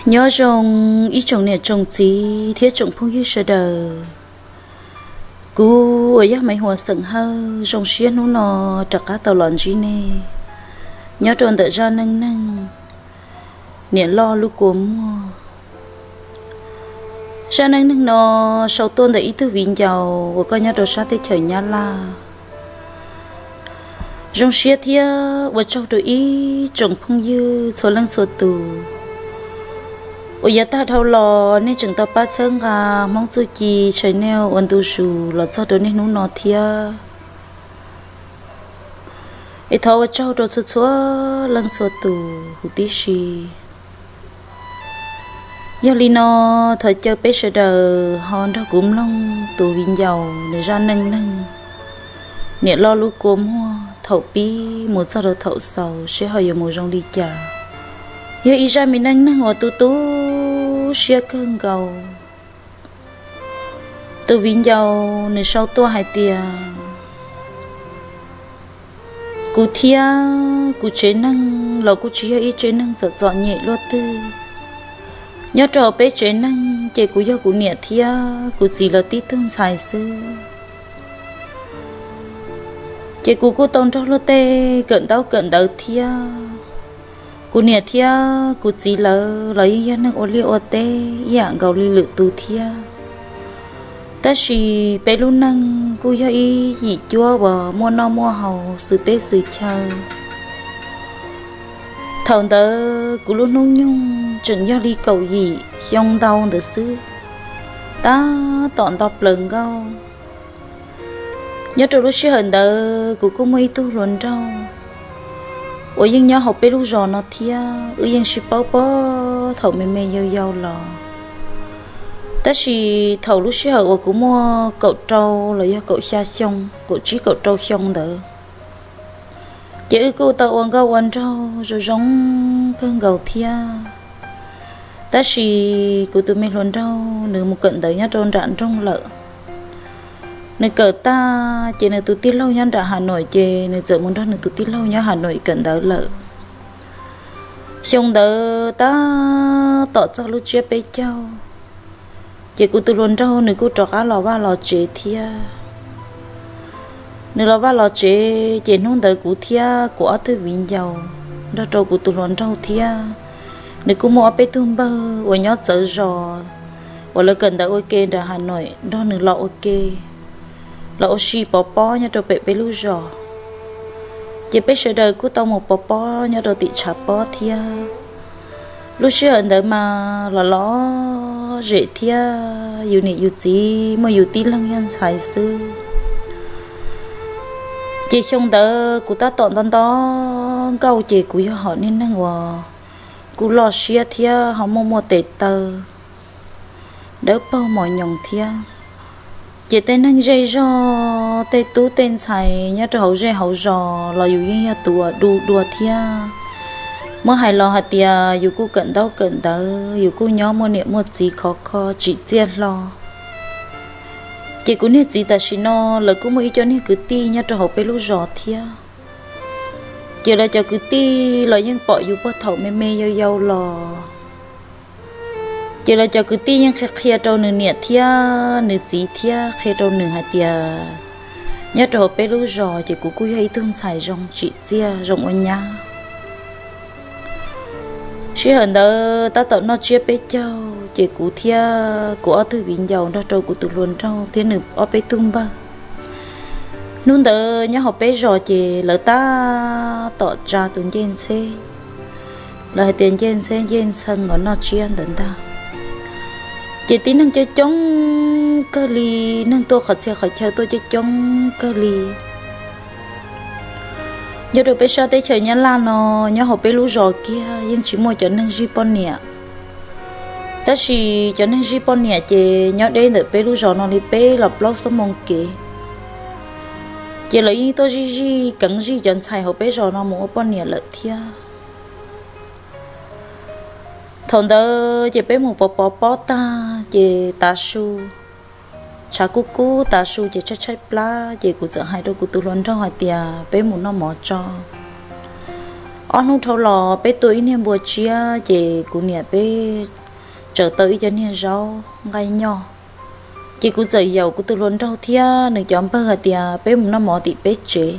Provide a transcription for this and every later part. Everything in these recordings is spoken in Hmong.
Nyob zoo ib tsoom niam tsoom txiv thiab tsoom phooj ywg sawv daws. Kuv uas yog Maiv Huas xeem Hawj zoo siab hnub no rov qab tau los ntsib nej nyob rau ntawm zaj neej neeg Niam Loj Lub Kua Muag. Zaj neej neeg no sau tuaj ntawm ib tug viv ncaus uas koj nyob rau sab teb chaws Nyab Laj. Zoo siab thiab ua tsaug rau ib tsoom phooj ywg txhua leej txhua tus uas yav tag dhau los nej tseem tau pab txhawb nqa Hmoob Txuj Ci channel ua ntu zus los txog rau niaj hnub no thiab. Es thov ua tsaug rau txhua txhua leej txhua tus huv tib si. Yog li no, thov caw peb sawv daws ho nrog kuv mloog tus viv ncaus nws zaj neej neeg Niam Loj Lub Kua Muag thaum pib mus txog rau thaum xaus seb ho yuav mus zoo li cas. Yog ib zaj me neej neeg uas tu tu siab kawg nkaus. Tus viv ncaus nws sau tuaj hais tias, kuv thiab kuv tsev neeg los kuj tsis yog ib tsev neeg txom txom nyem luaj twg. Nyob rau hauv peb tsev neeg ces kuv yog kuv niam thiab kuv txiv lawv tib tug ntxhais xwb. Ces kuv kuj tau nrog luag tej kawm ntaub kawm ntawv thiab. Kuv niam thiab kuv txiv lawv los yeej yog neeg ua liaj ua teb ib yam nkaus li lwm tus thiab. Tab sis peb lub neej kuj yog ib yim cuab uas muaj noj muaj haus xwm teb xwm chaw. Thaum ntawd kuv lub hnub nyoog tseem yog li kaum yim xyoo ntau ntawd xwb, tab tom nto plaws nkauj. Nyob rau lub sij hawm ntawd kuv kuj muaj ib tug hluas nraug uas yeej nyob hauv peb lub zos no thiab, wb yeej sib paub puag thaum me me yau yau los. Tab sis thaum lub sij hawm uas kuv muaj kaum rau los yog kaum xya xyoo, kaum tsib kaum rau xyoo ntawd, ces wb kuj tau ua nkauj ua nraug zoo zoo kawg nkaus thiab. Tab sis kuv tus me hluas nraug nws mus kawm ntawv nyob rau nram nroog lawm. Nws kawm tag ces nws tus tij laug nyob nram Has Noim ces nws txawm mus nrog nws tus tij laug nyob Has Noim kawm ntawv lawm. Xyoo ntawd tab tom txog lub tsiab peb caug, ces kuv tus hluas nraug nws kuj rov qab los vaj los tsev thiab. Nws los vaj los tsev ces hnub ntawd kuv thiab kuv ob tug viv ncaus nrog rau kuv tus hluas nraug thiab nws kuj muaj ob peb tug npawg uas nyob txawv zos uas lawv kawm ntawv ua ke nram Has Noim nrog nws los ua ke, los ua si pov pob nyob rau pem peb lub zos. Ces peb sawv daws kuj tau mus pov pob nyob rau tim tshav pob thiab. Lub sij hawm ntawd mas los lom zem thiab, yus niam yus txiv muaj yus tib leeg yog ntxhais xwb. Ces xyoo ntawd kuv tab tom nto nto nkauj ces kuv yog hom niag neeg uas kuj loj siab thiab ho muaj muaj tes taw, dawb paug mos nyoos thiab. Ces tej neeg zej zog, tej tub tej ntxhais nyob rau hauv zej hauv zos los yus yeej yog tus uas du dua thiab. Muab hais los hais tias yus kuj kawm ntaub kawm ntawv, yus kuj nyob muaj niam muaj txiv khov kho tsim txiaj hlo. Ces kuv niag txiv tam sim no lawv kuj muaj ib co niag kwv tij nyob rau hauv peb lub zos thiab. Ces lawv cov kwv tij los yeej pom yus puag thaum me me yau yau los. Ces lawv cov kwv tij yeej qhia qhia rau nws niam thiab nws txiv thiab qhia rau nws hais tias nyob rau hauv peb lub zos ces kuv kuj yog ib tug ntxhais zoo tsim txiaj zoo ua nyab. Sij hawm ntawd tab tom noj tsiab peb caug ces kuv thiab kuv ob tug viv ncaus nrog rau kuv tus hluas nraug thiab nws ob peb tug npawg. Hnub ntawd nyob hauv peb zos ces lawv tab tom tsa tus ncej ntxheb, lawv hais tias ncej ntxheb ncej ntxhee uas noj tsiab ntawd ntag. Ces tib neeg coob coob kawg li, neeg tuaj qhov txhia qhov chaw tuaj coob coob kawg li. Nyob rau peb sab teb chaws Nyab Laj no, nyob hauv peb lub zos kiag yeej tsis muaj cov neeg zij poj niam. Tab sis cov neeg zij poj niam ces nyob deb ntawm peb lub zos no li peb los plaub xuab moos kev. Ces lawv yeej tuaj zij zij keev zij cov ntxhais hauv peb zos no mus ua poj niam lawm thiab. Thaum ntawd ces peb mus pov pov pob tag ces tav su, tshav kub kub tav su ces tshaib tshaib plab ces kuv txawm hais rau kuv tus hluas nraug hais tias peb mus noj mov tso. Ob hnub dhau los peb tua ib niag npua tsiab ces kuv niam peb tsaws tau ib co niag zaub nqaij nyoj. Ces kuv txawm yaum kuv tus hluas nraug thiab nws cov npawg hais tias peb mus noj mov tim peb tsev.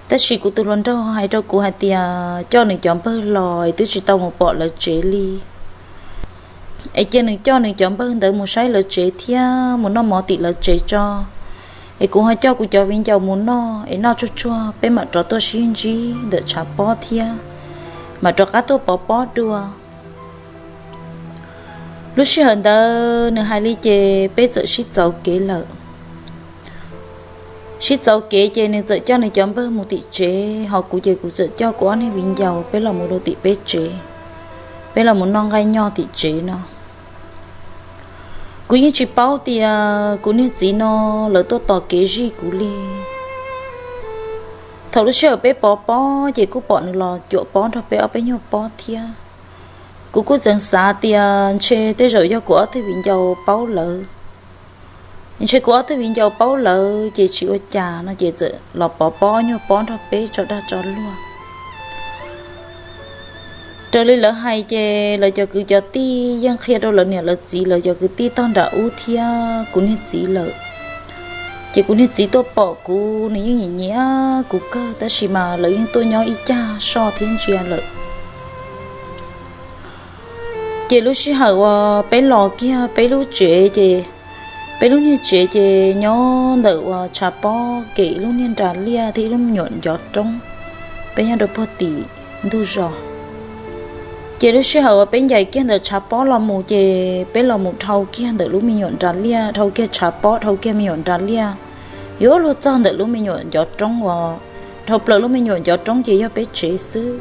Tab sis kuv tus hluas nraug hais rau kuv hais tias coj nws cov npawg los es twb tsis tau mus pom lawv tsev li. Es cia nws coj nws cov npawg ntawd mus saib lawv tsev thiab mus noj mov tim lawv tsev tso. Es kuv ho coj kuv cov viv ncaus mus noj es noj tsuag tsuag peb mam rov tuaj sib ntsib ntawm tshav pob thiab mam rov qab tuaj pov pob dua. Lub sij hawm ntawd nws hais li ces peb txawm sib txauv kev lawm. Sib txauv kev ces nws txawm coj nws cov npawg mus tim tsev, ho kuv ces kuv txawm coj kuv ob niag viv ncaus peb los mus rau tim peb tsev, peb los mus noj nqaij nyoj tim tsev no. Kuv yeej tsis paub tias kuv niag txiv no lawv tuaj tos kev zij kuv li. Thaum lub sij hawm peb pov pob ces kuj pom nws los cuam pob nrog peb ob peb nyuag pob thiab. Kuv kuj txeev xav tias ntshe tej zaum yog kuv ob tug viv ncaus paub lawv. Ntshe kuv ob tug viv ncaus paub lawv ces tsis ua cas no ces txawm los pov pob nyuag pob nrog peb tso dag tso luag. Raws li lawv hais ces lawv cov kwv cov tij yeej qhia rau lawv niam lawv txiv lawv cov kwv tij tog nram ub thiab kuv niag txiv lawm. Ces kuv niag txiv tuaj pom kuv nws yeej nyiam nyiam kuv kawg tab sis mas lawv yeej tuaj nyob ib cag soj thiab ntsia lawm. Ces lub sij hawm uas peb los kiag peb lub tsev ces peb lub niag tsev ces nyob ntawm uas tshav pob kem ib lub niag nras liaj thiab ib lub me nyuam ncov roob, peb nyob rau puag tim ntug zos. Ces lub sij hawm uas peb ncaim kiag ntawm tshav pob los mus ces peb los mus dhau kiag ntawm lub me nyuam nras liaj, dhau kiag tshav pob dhau kiag me nyuam nras liaj, yuav luag txog ntawm lub me nyuam ncov roob uas dhau plaws lub me nyuam ncov roob ces yog peb tsev xwb.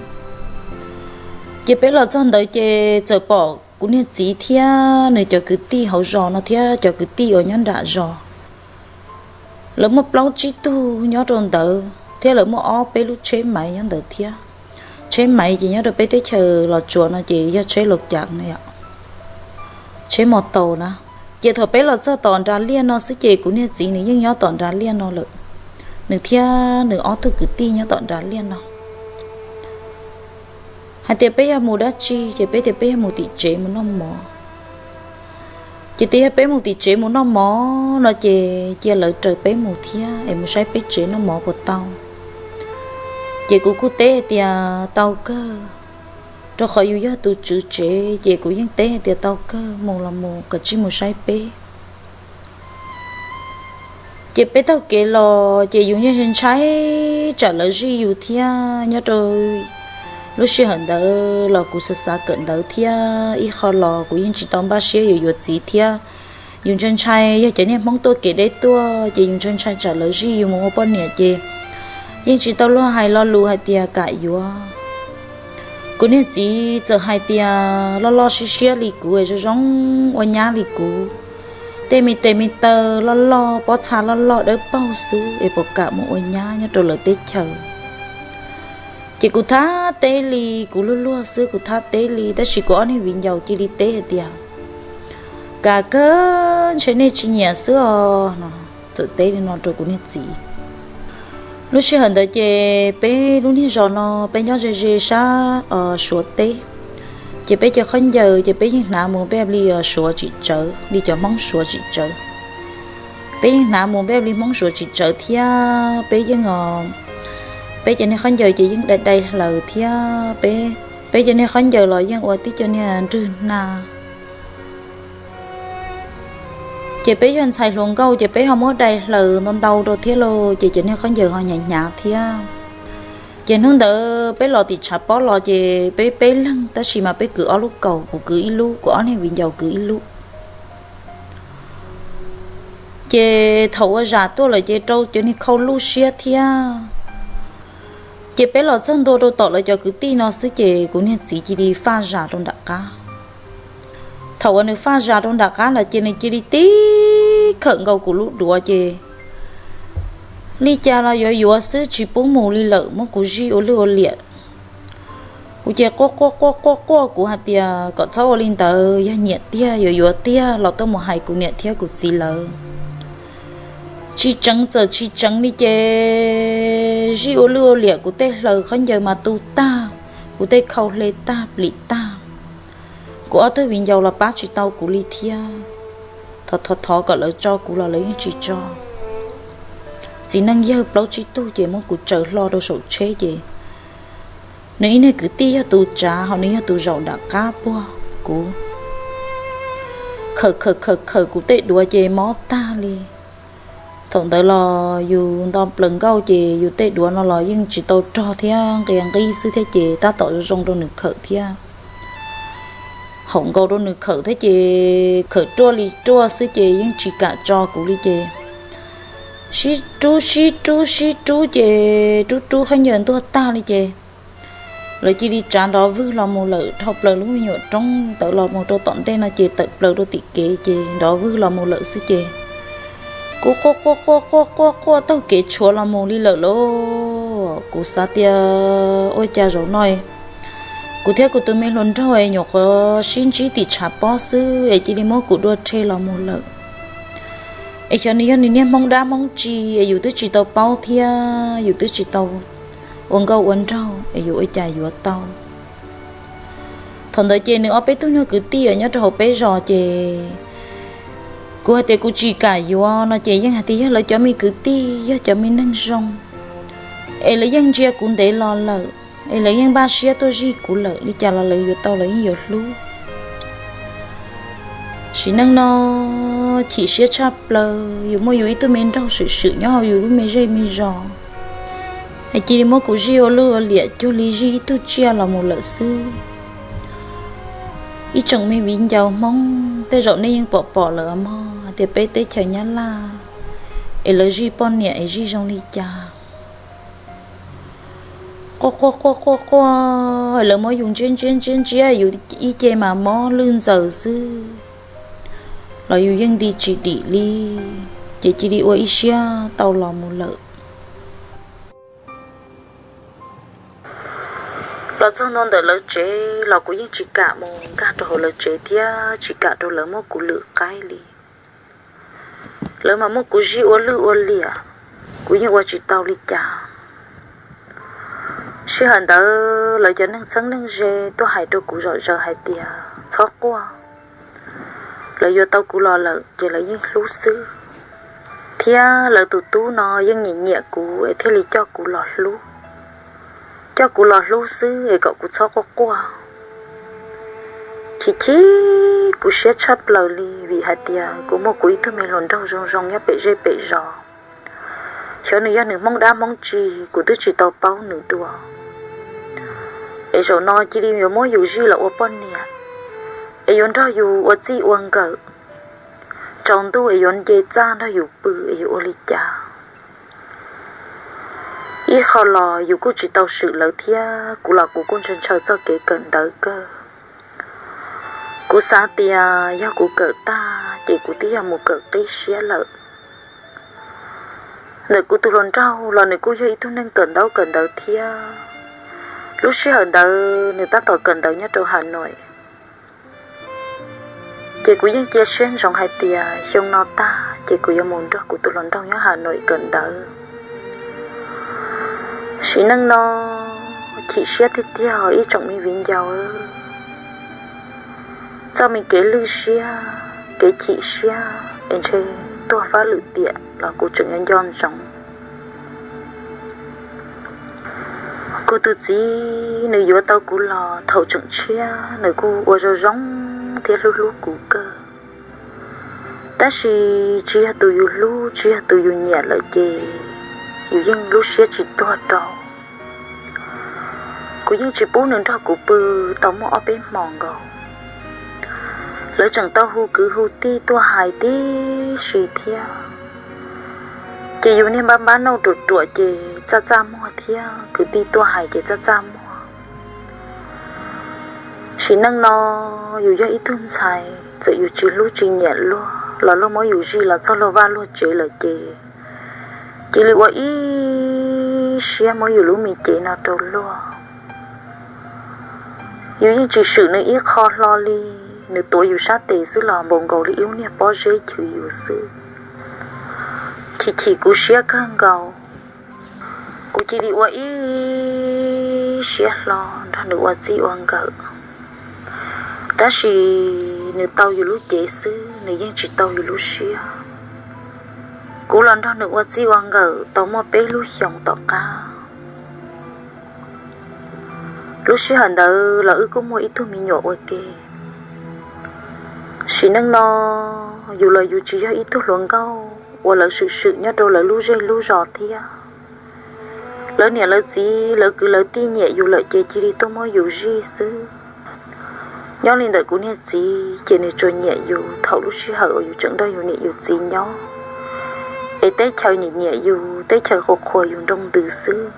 Ces peb los txog ntawd ces txawm pom kuv niag txiv thiab nws cov kwv tij hauv zos no thiab cov kwv tij uas nyob nram zos, lawv muaj plaub tsib tug nyob rau ntawd thiab lawv muaj ob peb lub tsheb maiv nyob ntawd thiab. Tsheb maiv ces nyob rau peb teb chaws Los Tsuas no ces yog tsheb laus cas no, tsheb mos taus na. Ces thaum peb los txog tom nras liaj no xwb ces kuv niag txiv nws yeej nyob tom nras liaj no lawm, nws thiab nws ob tug kwv tij nyob tom nras liaj no. Hais tias peb yog mus dab tsi ces peb tias peb yog mus tim tsev mus noj mov. Ces tias yog peb mus tim tsev mus noj mov no ces cia lawv raws peb mus thiab es mus saib peb tsev noj mov puas tau. Ces kuv kuj teb hais tias tau kawg, rau qhov yus yog tus tswv tsev ces kuv yeej teb hais tias tau kawg, mus los mus, koj tsij mus saib peb. Ces peb taug kev los ces yus yeej ntshai tsam lawv zij yus thiab. Nyob rau lub sij hawm ntawd los kuv xav xav kawm ntawv thiab ib qho los kuv yeej tsis tau npaj siab yuav yuav txiv thiab. Yus ntshai ntshai yog cov niag Hmoob tuaj kev deb tuaj ces yus ntshai ntshai tsam lawv zij yus mus ua poj niam ces yeej tsis tau luag hais lo lus hais tias kam yuav. Kuv niag txiv txawm hais tias loj loj siab siab li kuv es zoo zoo ua nyab li kuv, tej me tes me taw loj loj, pob txha loj loj dawb paug xwb es puas kam mus ua nyab nyob rau lawv teb chaws. Ces kuv thab teb li, kuv luag luag xwb kuv thab teb li, tab sis kuv ob niag viv ncaus cia li teb hais tias, kam kawg, ntshe nej tsis nyiam xwb os no. Txawm teb li no rau kuv niag txiv. Lub sij hawm ntawd ces peb lub niag zos no peb nyob ze ze sab Suav teb. Ces peb cov khaub ncaws ces peb yeej hnav mus npej li Suav tsis tsawv li, cov Hmoob Suav tsis tsawv. Peb yeej hnav mus npej li Hmoob Suav tsis tsawv thiab peb yeej, peb cov niag khaub ncaws ces yeej dai dai hlaws thiab peb, peb cov niag khaub ncaws los yeej ua tib co niag nrwg hna. Ces peb yog ntxhais hluas nkauj ces peb ho muab dai hlaws ntau ntau rau thiab lauj, ces cov niag khaub ncaws ho hnyav hnyav thiab. Ces hnub ntawd peb los tim tshav pob los ces peb peb leeg tab sis mas peb kwv ob lub kaus, kuv kwv ib lub, kuv ob niag viv ncaus kwv ib lub. Ces thaum ua zam tuaj lawm ces rau cov niag khau luj siab thiab. Ces peb los txog ntua rau tom lawv cov kwv tij no xwb ces kuv niag txiv cia li faj zam rau nram qab. Thaum uas nws faj zam rau nram qab lawm ces nws cia li tib khawm nkaus kuv lub duav ces li cas los yuav yuav xwb tsis pub mus li lawm, muab kuv zij ua lwj ua liam. Kuv ces quaj quaj quaj quaj quaj, kuv hais tias kom txhob ua li ntawd, yog nyiam tiag yuav yuav tiag los tuaj mus hais kuv niam thiab kuv txiv lawv. Tsis tseev txawm tsis tseev li ces zij ua lwj ua liam, kuv tej hlaws khaub ncaws mas tu tag, kuv tej khau hle tag plim tag. Kuv ob tug viv ncaus los pab tsis tau kuv li thiab. Thov thov thov kom lawv tso kuv los lawv yeej tsis tso. Txiv neej yawg plaub tsib tug ces muab kuv tsaws hlo rau saum tsheb ces nws ib niag kwv tij yog tus tsav ho nws yog tus zaum nram qab puag kuv, khawm khawm khawm khawm kuv tej duav ces mob tag li. Thaum ntawd los yus nto plaws nkauj ces yus tej duav no los yeej tsis tau rog thiab, nqia nqib xwb thiab ces tab tom zoo zoo rau nws khawm thiab. Haum nkaus rau nws khawm thiab ces khawm ruaj li ruaj xwb ces yeej tsis kam tso kuv li ces sib rub sib rub sib rub ces rub rub khaub ncaws ntuag tag li ces lawv cia li tsav nrov vwg los mus lawm dhau plaws lub me nyuam roob ntawd los mus rau tom ntej no ces tawm plaws rau tim kev ces nrov vwg los mus lawm xwb ces kuv quaj quaj quaj quaj quaj quaj taug kev tshuav los mus li lawm lauj. Kuv xav tias ua cas zaum no kuv thiab kuv tus me hluas nraug es nyuam qhuav sib ntsib tim tshav pob xwb es cia li muab kuv dua rhe los mus lawm. Es xyov nws yog nws niag hmoob dab hmoob tsi es yus twb tsis tau paub thiab yus twb tsis tau ua nkauj ua nraug es yus ua cas yuav tau. Thaum ntawd ces nws ob peb tug nyuag kwv tij nyob rau hauv peb zos ces kuv hais tias kuv tsis kam yuav no ces yeej hais tias yog lawv cov me kwv tij, yog cov me neeg zoo, es lawv yeej ntsia kuv ntev los lawm, es lawv yeej npaj siab tuaj zij kuv lawm, li cas los lawv yuav tau, lawv yeej yuav hlub. Sim neej no chim siab tshaj plaws, yus muaj yus ib tug me nraug swm swm nyob hauv yus lub me zej me zos, es cia li muab kuv zij ua lwj ua liam cuag li zij ib tug tsiaj los mus lawm xwb. Ib tsoom me viv ncaus hmoob, tej zaum nej yeej pom pom lawm mog, hais tias peb teb chaws Nyab Laj es lawv zij poj niam es zij zoo li cas. Quaj quaj quaj quaj quaj, lawv muab yus ntsiab ntsiab ntsiab ntsiab, yus ib ce mas mob lwj ntxaws xwb, los yus yeej nti tsis dim li, ces cia li ua ib siab tau los mus lawm. Los txog ntua ntawm lawv tsev los kuv yeej tsis kam mus nkag rau hauv lawv tsev thiab tsis kam rau lawv muab kuv lwm qaib li. Lawv mas muab kuv zij ua lwj ua liam, kuv yeej ua tsis tau li cas. Sij hawm ntawd lawv cov neeg txheeb neeg ze tuaj hais rau kuv zom zaws hais tias txhob quaj, lawv yuav tau kuv los lawm ces lawv yeej hlub xwb, thiab lawv tus tub no yeej nyiam nyiam kuv es thiaj li coj kuv los hlub, coj kuv los hlub xwb es kom kuv txhob quaj quaj. Chim chim kuv siab tshaj plaws li vim hais tias kuv muaj kuv ib tug me hluas nraug zoo zoo nyob pem zej pem zos. Xyov nws yog nws hmoob dab hmoob tsi, kuv twb tsis tau paub nws dua. Es zaum no cia li yuav muab yus zij los ua poj niam, es yuav nrog yus ua txij ua nkawm, tsaus ntuj es yuav nce txaj nrog yus pw es yuav ua li cas. Ib qho los yus kuj tsis tau swm lawv thiab, kuv los kuv kuj ntshaw ntshaw txoj kev kawm ntawv kawg. Kuv xav tias yog kuv kawm tag ces kuv twb yog mus kawm qib siab lawm. Ntawm kuv tus hluas nraug los nws kuj yog ib tug neeg kawm ntaub kawm ntawv thiab. Lub sij hawm ntawd nws tab tom kawm ntawv nyob rau Hà Nội. Ces kuv yeej cia siab ntsoov hais tias xyoo no tag ces kuv yuav mus nrog kuv tus hluas nraug nyob Hà Nội kawm ntawv. Sim neej no chim siab tiag tiag ib tsoom me viv ncaus. Txoj me kev lwj siab, kev chim siab es ntshe tuag fab lwm tiam los kuv tseem yuav nco ntsoov. Kuv tus txiv nws yuav tau kuv los thaum tseem tshiab nws kuj ua zoo zoo thiab hlub hlub kuv kawg. Tab sis tsis yog tus yus hlub, tsis yog tus yus nyiam lawm ces yus yeej lub siab tsis tuag rau. Kuv yeej tsis pub nws nrog kuv pw tau muaj ob peb hmos nkaus. Lawv tseem tau hu kwv hu tij tuaj hais tib si thiab. Ces yus niag npab npab nauj ruam ruam ces txaj txaj muag thiab, kwv tij tuaj hais ces txaj txaj muag. Sim neej no yus yog ib tug ntxhais, txawm yus tsis hlub tsis nyiam luag los luag muab yus zij los txog luag vaj luag tsev lawm ces cia li ua ib siab muab yus lub me cev no rau luag. Yus yeej tsis swm nws ib qho hlo li, nws tuav yus sab tes xwb los npaum nkaus li ib lub niag pob zeb chwv yus xwb. chim chim kuv siab kawg nkaus. Kuv cia li ua ib siab hlo nrog nws ua txij ua nkawm, tab sis nws tau yus lub cev xwb, nws yeej tsis tau yus lub siab. Kuv los nrog nws ua txij ua nkawm tau muaj peb lub xyoos tom qab. Lub sij hawm ntawd los wb kuj muaj ib tug me nyuam ua ke. Sim neej no yus los yus tsis yog ib tug hluas nkauj uas lawv swm swm nyob rau lawv lub zej lub zos thiab. Lawv niam lawv txiv lawv kwv lawv tij nyiam yus lawm ces cia li tuaj muab yus zij xwb. Nyob li ntawm kuv niag txiv ces nws tsuas nyiam yus thaum lub sij hawm uas yus tseem nrog yus niam yus txiv nyob, es teb chaws nyiam nyiam yus, teb chaws qhuas qhuas yus nroo ntws xwb.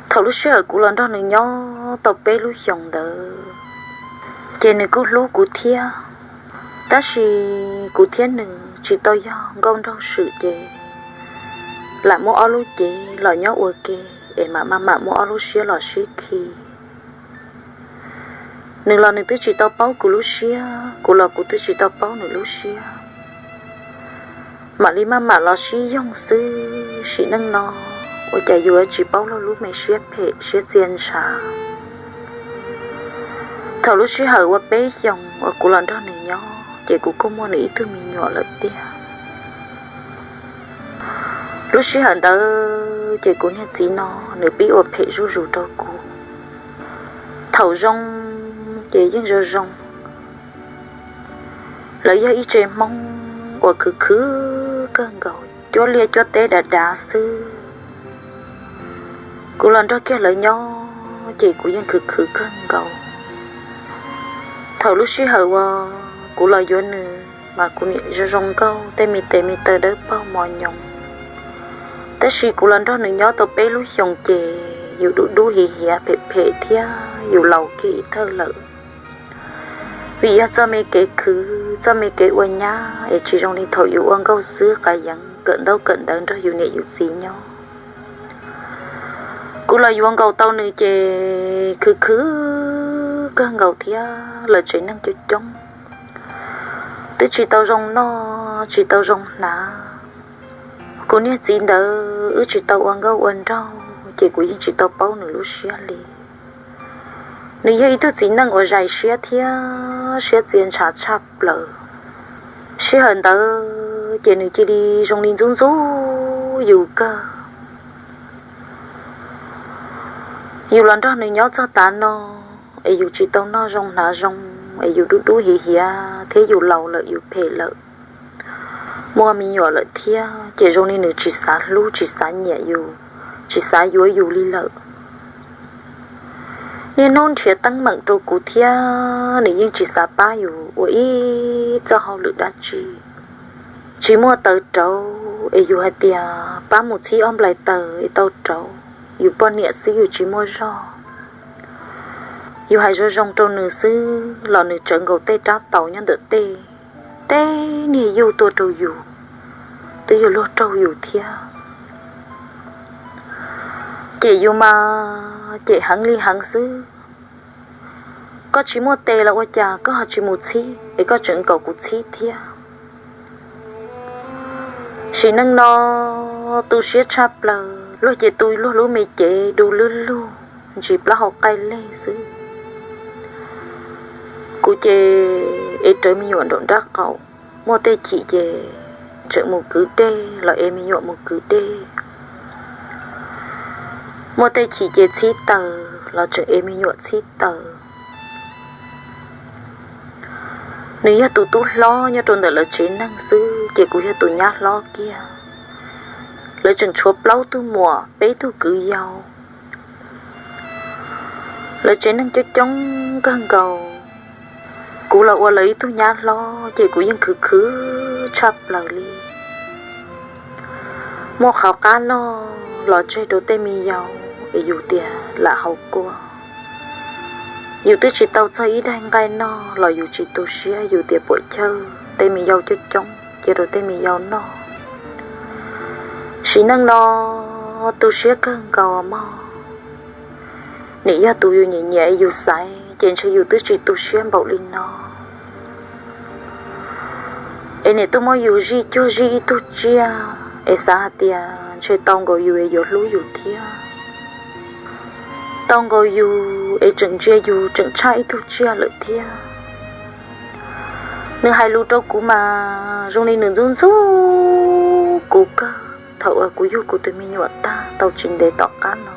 Thaum lub sij hawm kuv los nrog nws nyob tau peb lub xyoos ntawd, ces nws kuj hlub kuv thiab. Tab sis kuv thiab nws tsis tau yog nkauj nraug swm ces lam muab ob lub cev los nyob ua ke, es mam maj mam muab ob lub siab los sib khi. Nws los nws twb tsis tau paub kuv lub siab, kuv los kuv twb tsis tau paub nws lub siab. Mam li maj mam los sib yoog xwb, sim neej no ua cas yus tsis paub luag lub me siab phem siab txia ntshav. Thaum lub sij hawm ua peb xyoos uas kuv los nrog nws nyob ces kuv kuj muaj nws ib tug me nyuam lawm tiag. Lub sij hawm ntawd ces kuv niag txiv no nws pib ua phem zuj zus rau kuv. Thaum zoo ces yeej zoo zoo. Lawv yog ib tse Hmoob uas khwv khwv kawg nkaus, cuab liaj cuab teb dav dav xwb. Kuv los nrog kiag lawv nyob ces kuv yeej khwv khwv kawg nkaus. Thaum lub sij hawm uas kuv los yuav nws mas kuv niam zoo zoo nkauj, tej me tes me taw dawb paug mos nyoos. Tab sis kuv los nrog nws nyob tau peb lub xyoos ces yus dub dub hiav hiav phem phem thiab yus laus kiag ib thawj lawm. Vim yog txoj me kev khwv, txoj me kev ua nyab es tsis zoo li thaum yus ua nkauj xwb, qas yeev kawm ntaub kawm ntawv nrog yus niam yus txiv nyob. Kuv los yuav nkaus tau nws ces khwv khwv kawg nkaus thiab. Lawv tsev neeg coob coob, twb tsis tau zoo noj tsis tau zoo hnav. Kuv niag txiv ntawd wb tsis tau ua nkauj ua nraug ces kuv yeej tsis tau paub nws lub siab li. Nws yog ib tug txiv neej uas zais siab thiab siab txia ntshav tshaj plaws. Sij hawm ntawd ces nws cia li zoo li ntxub ntxub yus kawg. Yus los nrog nws nyob txog tav no es yus tsis tau noj zoo hnav zoo, es yus dub dub hiav hiav thiab yus laus lawm yus phem lawm, muaj me nyuam lawm thiab, ces zoo li nws tsis xav hlub tsis xav nyiam yus, tsis xav yuav yus li lawm. Niaj hnub nrhiav teeb meem rau kuv thiab nws yeej tsis xav pab yus ua ib txoj hauj lwm dab tsi. Tsis muaj taws rauv es yus hais tias pab mus txhib ob nplais taws es tau rauv, yus poj niam xwb yus tsis muaj zog. Yus hais zoo zoo rau nws xwb los nws tsawv nkaus tej rab taus nyob ntawm tej, tej niag yuj tuaj rau yus, twb yog luag raug yus thiab. Cem yus mas cem heev li heev xwb. Koj tsis muaj tes los ua cas koj ho tsis mus txhib es koj tseem kom kuv txhib thiab? Sim neej no tu siab tshaj plaws, luag ces tu luag lub me cev du lub lug, ntsis plaub hau qaij leg xwb. Kuv ces ev rawv me nyuam nraum nrab qaum, muaj tej chim ces tseem mus kwv dej los ev me nyuam mus kwv dej, muaj tej chim ces txhib taws los tseem ev me nyuam txhib taws. Nws yog tus tub hlob nyob rau ntawm lawv tsev neeg xwb ces kuv yog tus nyab hlob kiag. Lawv tseem tshuav plaub tug muam peb tug kwv yau. Lawv tsev neeg coob coob kawg nkaus, kuv los ua lawv ib tug nyab hlob ces kuv yeej khwv khwv tshaj plaws li. Muaj qhov qab noj los tseg rau tej me yau es yus tias lam haus kua. Yus twb tsis tau txog ib daig nqaij noj los yus tsis tu siab, yus tias puam chawj, tej me yau coob coob cia rau tej me yau noj. Sim neej no tu siab kawg nkaus mog. Nim yog tus yus nyiam nyiam yus xaiv ces ntshe yus twb tsis tu siab npaum li no. Es niam tuaj muab yus zij cuag zij ib tug tsiaj, es xav hais tias ntshe tau nkaus yus es yuav hlub yus thiab, tau nkaus yus es tseem ntsia yus tseem tshaj ib tug tsiaj lawm thiab. Nws hais lus rau kuv mas zoo li nws ntxub ntxub kuv kawg thaum uas kuv yug kuv tus me nyuam tag tau tsis ntev tom qab no.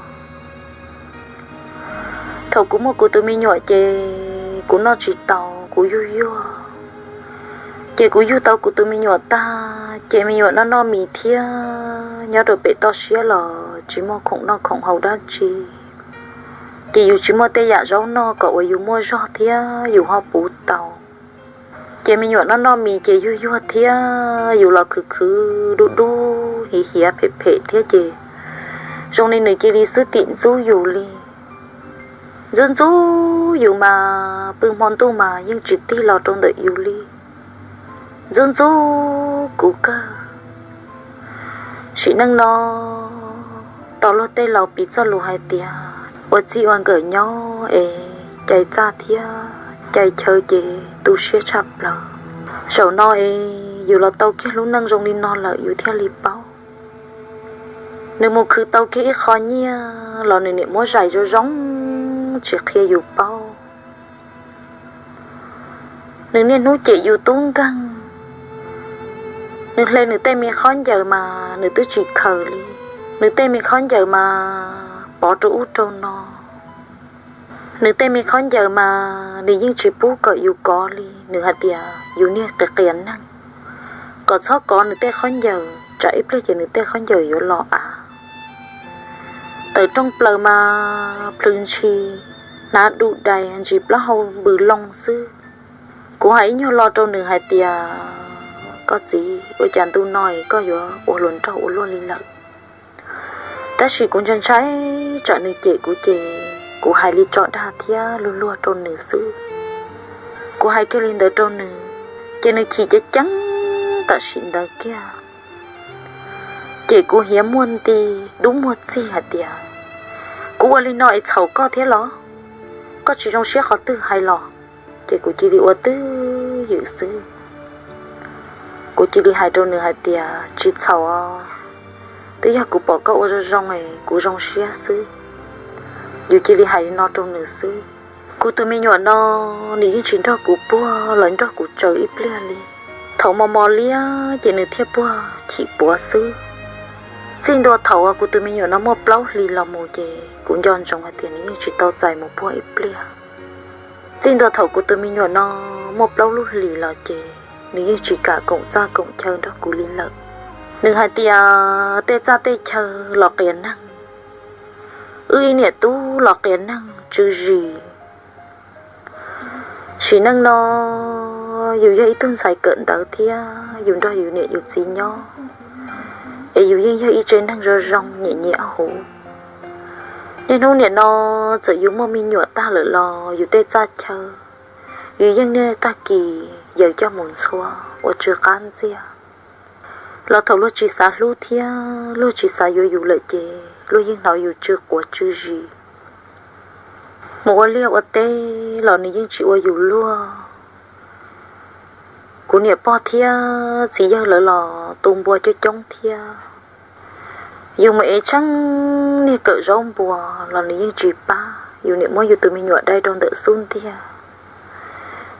Thaum kuv muaj kuv tus me nyuam ces kuv noj tsis tau, kuv yug yuag. Ces kuv yug tau kuv tus me nyuam tag ces me nyuam noj noj mis thiab nyob rau pem toj siab los tsis muaj khoom noj khoom haus dab tsi. Ces yus tsis muaj tej yam zaub noj kom uas yus muaj zog thiab yus ho puv tau. Ces me nyuam noj noj mis ces yug yuag thiab yus los khwv khwv dub dub hiv hiav phem phem thiab ces zoo li nws cia li xwb tim ntxub yus li. Ntxub ntxub yus mas pw hmo ntuj mas yeej tsis tig los rau ntawm yus li. Ntxub ntxub kuv kawg. Sim neej no tau luag tej laus piv txoj lus hais tias ua txij ua nkawm nyob es cai txaj thiab cai chaw ces tu siab tshaj plaws. Zaum no es yus los tau kiag lub neej zoo li no lawm yus thiaj li paub. Nws mus khwv tau kiag ib qho nyiaj los nws niam muab zais zoo zoo tsis qhia yus paub. Nws niaj hnub cem yus tub nkeeg. Nws hle nws tej me khaub ncaws mas nws twb tsis khaws li. Nws tej me khaub ncaws mas pov rau ub rau no. Nws tej me khaub ncaws mas nws yeej tsis pub kom yus kov li. Nws hais tias yus niag qias qias neeg, kom txhob kov nws tej khaub ncaws tsam ib pliag ces nws tej khaub ncaws yuav los av. Tawm rooj plaws mas plhws ntshis, hnav du dais ntsis plaub hau npws loo xwb. Kuv hais ib nyuag lo rau nws hais tias koj txiv, ua cas ntu no koj yuav ua hluas nraug ua luaj li lawm? Tab sis kuv ntshai ntshai tsam nws cem kuv ces kuv hais li tso dag thiab luag luag rau nws xwb. Kuv hais kiag li ntawd rau nws, ces nws chim ceev ceev tam sim ntawd kiag. Ces kuv hiav muag nti dub muag txig hais tias kuv ua li no es txhaum koj thiab los? Koj tsis zoo siab qhov twg hais los? Ces kuv cia li ua twj ywm xwb. Kuv cia li hais rau nws hais tias tsis txhaum os, twb yog kuv pom koj ua zoo zoo es kuv zoo siab xwb. Yus cia li hais li no rau nws xwb. Kuv tus me nyuam no nws yeej tsis nrog kuv puag los nrog kuv tsaws ib pliag li. Thaum mos mos liab ces nws thiaj puag chim puav xwb. Txij ntua thaum uas kuv tus me nyuam no muaj plaub hlis los mus ces kuv nco ntsoov hais tias nws yeej tsis tau txais mus puag ib pliag. Txij ntua thaum kuv tus me nyuam no muaj plaub lub hlis los ces nws yeej tsis kam koom txaj koom chaw nrog kuv li lawm. Nws hais tias tej txaj tej chaw los qias neeg, wb ib niam tub los qias neeg tsw zis. Sim neej no yus yog ib tug ntxhais kawm ntawv thiab yus nrog yus niam yus txiv nyob, es yus yeej yog ib tsev neeg zoo zoo nyiam nyiam huv. Niaj hnub nim no txawm yus muaj me nyuam tag lawm los yus tej txaj chaw yus yeej niaj tag kis yawm coj mus ntxhua ua tsw qab ntxiag. Los thaum luag tsis xav hlub thiab luag tsis xav yuav yus lawm ces luag yeej hnov yus tsw quav tsw zis. Mus ua liaj ua teb los nws yeej tsis ua yus luag. Kuv niam pog thiab txiv yawg lawv los tu npua coob coob thiab. Yus mus ev tsheej niag kawm zaub npua los nws yeej tsis pab, yus niam muab yus tus me nyuam dai rau ntawm xub ntiag.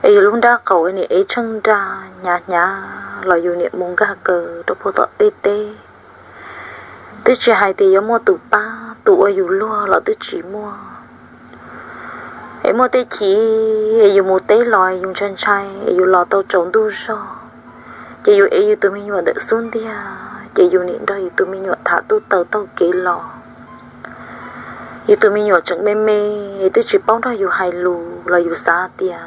Es yus lub nrab qaum niam ev tsheej nra hnyav hnyav los yus niam mus nkag kaws rau puag tom tej teb. Twb tsis hais tias yuav muaj tus pab tus ua yus luag los twb tsis muaj. Es muaj tej chim es yus mus teb los yus ntshai ntshai es yus los tau tsaus ntuj zog, ces yus ev yus tus me nyuam ntawm xub ntiag ces yus niam nrog yus tus me nyuam tham tub taws taug kev los. Yus tus me nyuam tseem me me, twb tsis paub nrog yus hais lus los yus xav tias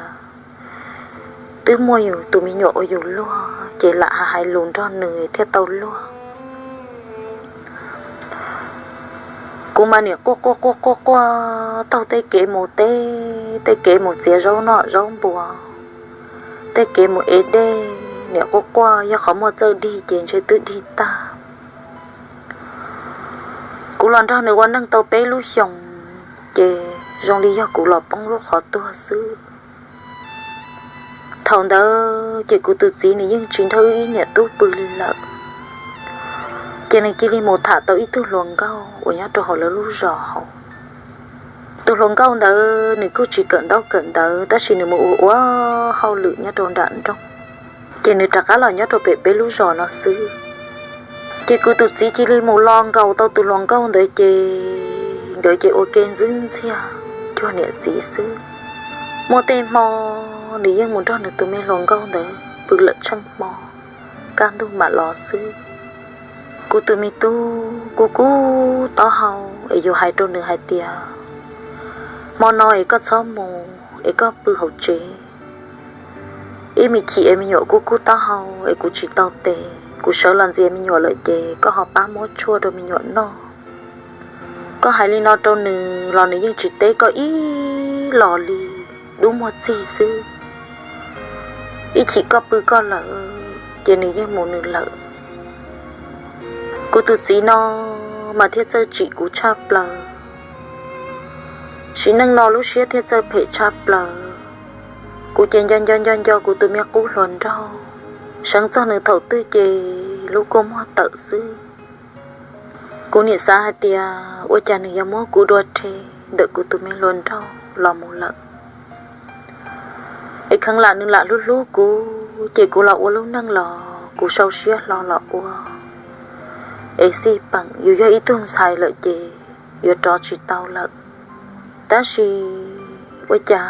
twb muaj yus tus me nyuam ua yus luag ces lam hais lus nrog nws thiaj tau luag. Kuv mas niam quaj quaj quaj quaj quaj taug tej kev mus teb, tej kev mus txiav zaub noj zaub npua, tej kev mus ev dej, niam quaj quaj, yog qhov muaj txawj dig ces ntshe twb dig tag. Kuv los nrog nws ua neej tau peb lub xyoos, ces zoo li yog kuv los poob lub qhov tuag xwb. Thaum ntawd ces kuv tus txiv nws yeej tsis nrog wb ib niam tub pw li lawm, ces nws cia li mus tham tau ib tug hluas nkauj uas nyob rau hauv lawv lub zos hauv. Tus hluas nkauj ntawd nws kuj tsis kawm ntaub kawm ntawv tab sis nws mus ua ua hauj lwm nyob rau nram nroog, ces nws rov qab los nyob rau pem peb lub zos no xwb. Ces kuv tus txiv cia li mus los nkaus tau tus hluas nkauj ntawd ces nkawd ces ua ke ntxwb ntxiag cuag niam txiv xwb. Muaj tej hmo nws yeej mus nrog nws tus me hluas nkauj ntawd pw lawm tsheej hmo, kaj ntug mam los xwb. Kuv tus me tub kub kub taub hau es yus hais rau nws hais tias, hmo no es koj txhob mus es koj pw hauv tsev. Ib me chim es me nyuam kub kub taub hau es kuv tsis tau tes, kuv sawv los ntxias me nyuam lawm ces koj ho pab muab tshuaj rau me nyuam noj. Koj hais li no rau nws los nws yeej tsis teb koj ib los li, dub muag txig xwb. Ib chim koj pw koj lawm ces nws yeej mus nws lawm. Kuv tus txiv no mas thiaj txawj tsim kuv tshaj plaws. Sim neej no lub siab thiaj txawj phem tshaj plaws. Kuv ces nco nco nco nco kuv tus me qub hluas nraug, seev txog nws thaum twg ces lub kua muag tawm xwb. Kuv niam xav hais tias ua cas nws yuav muab kuv dua rhe ntawm kuv tus me hluas nraug los mus lawm. Es kheev lam nws lam hlub hlub kuv ces kuv los ua lub neej los kuv sau siab hlo los ua. Es xij peem yus yog ib tug ntxhais lawm ces yuav rov tsis tau lawm. Tab sis ua cas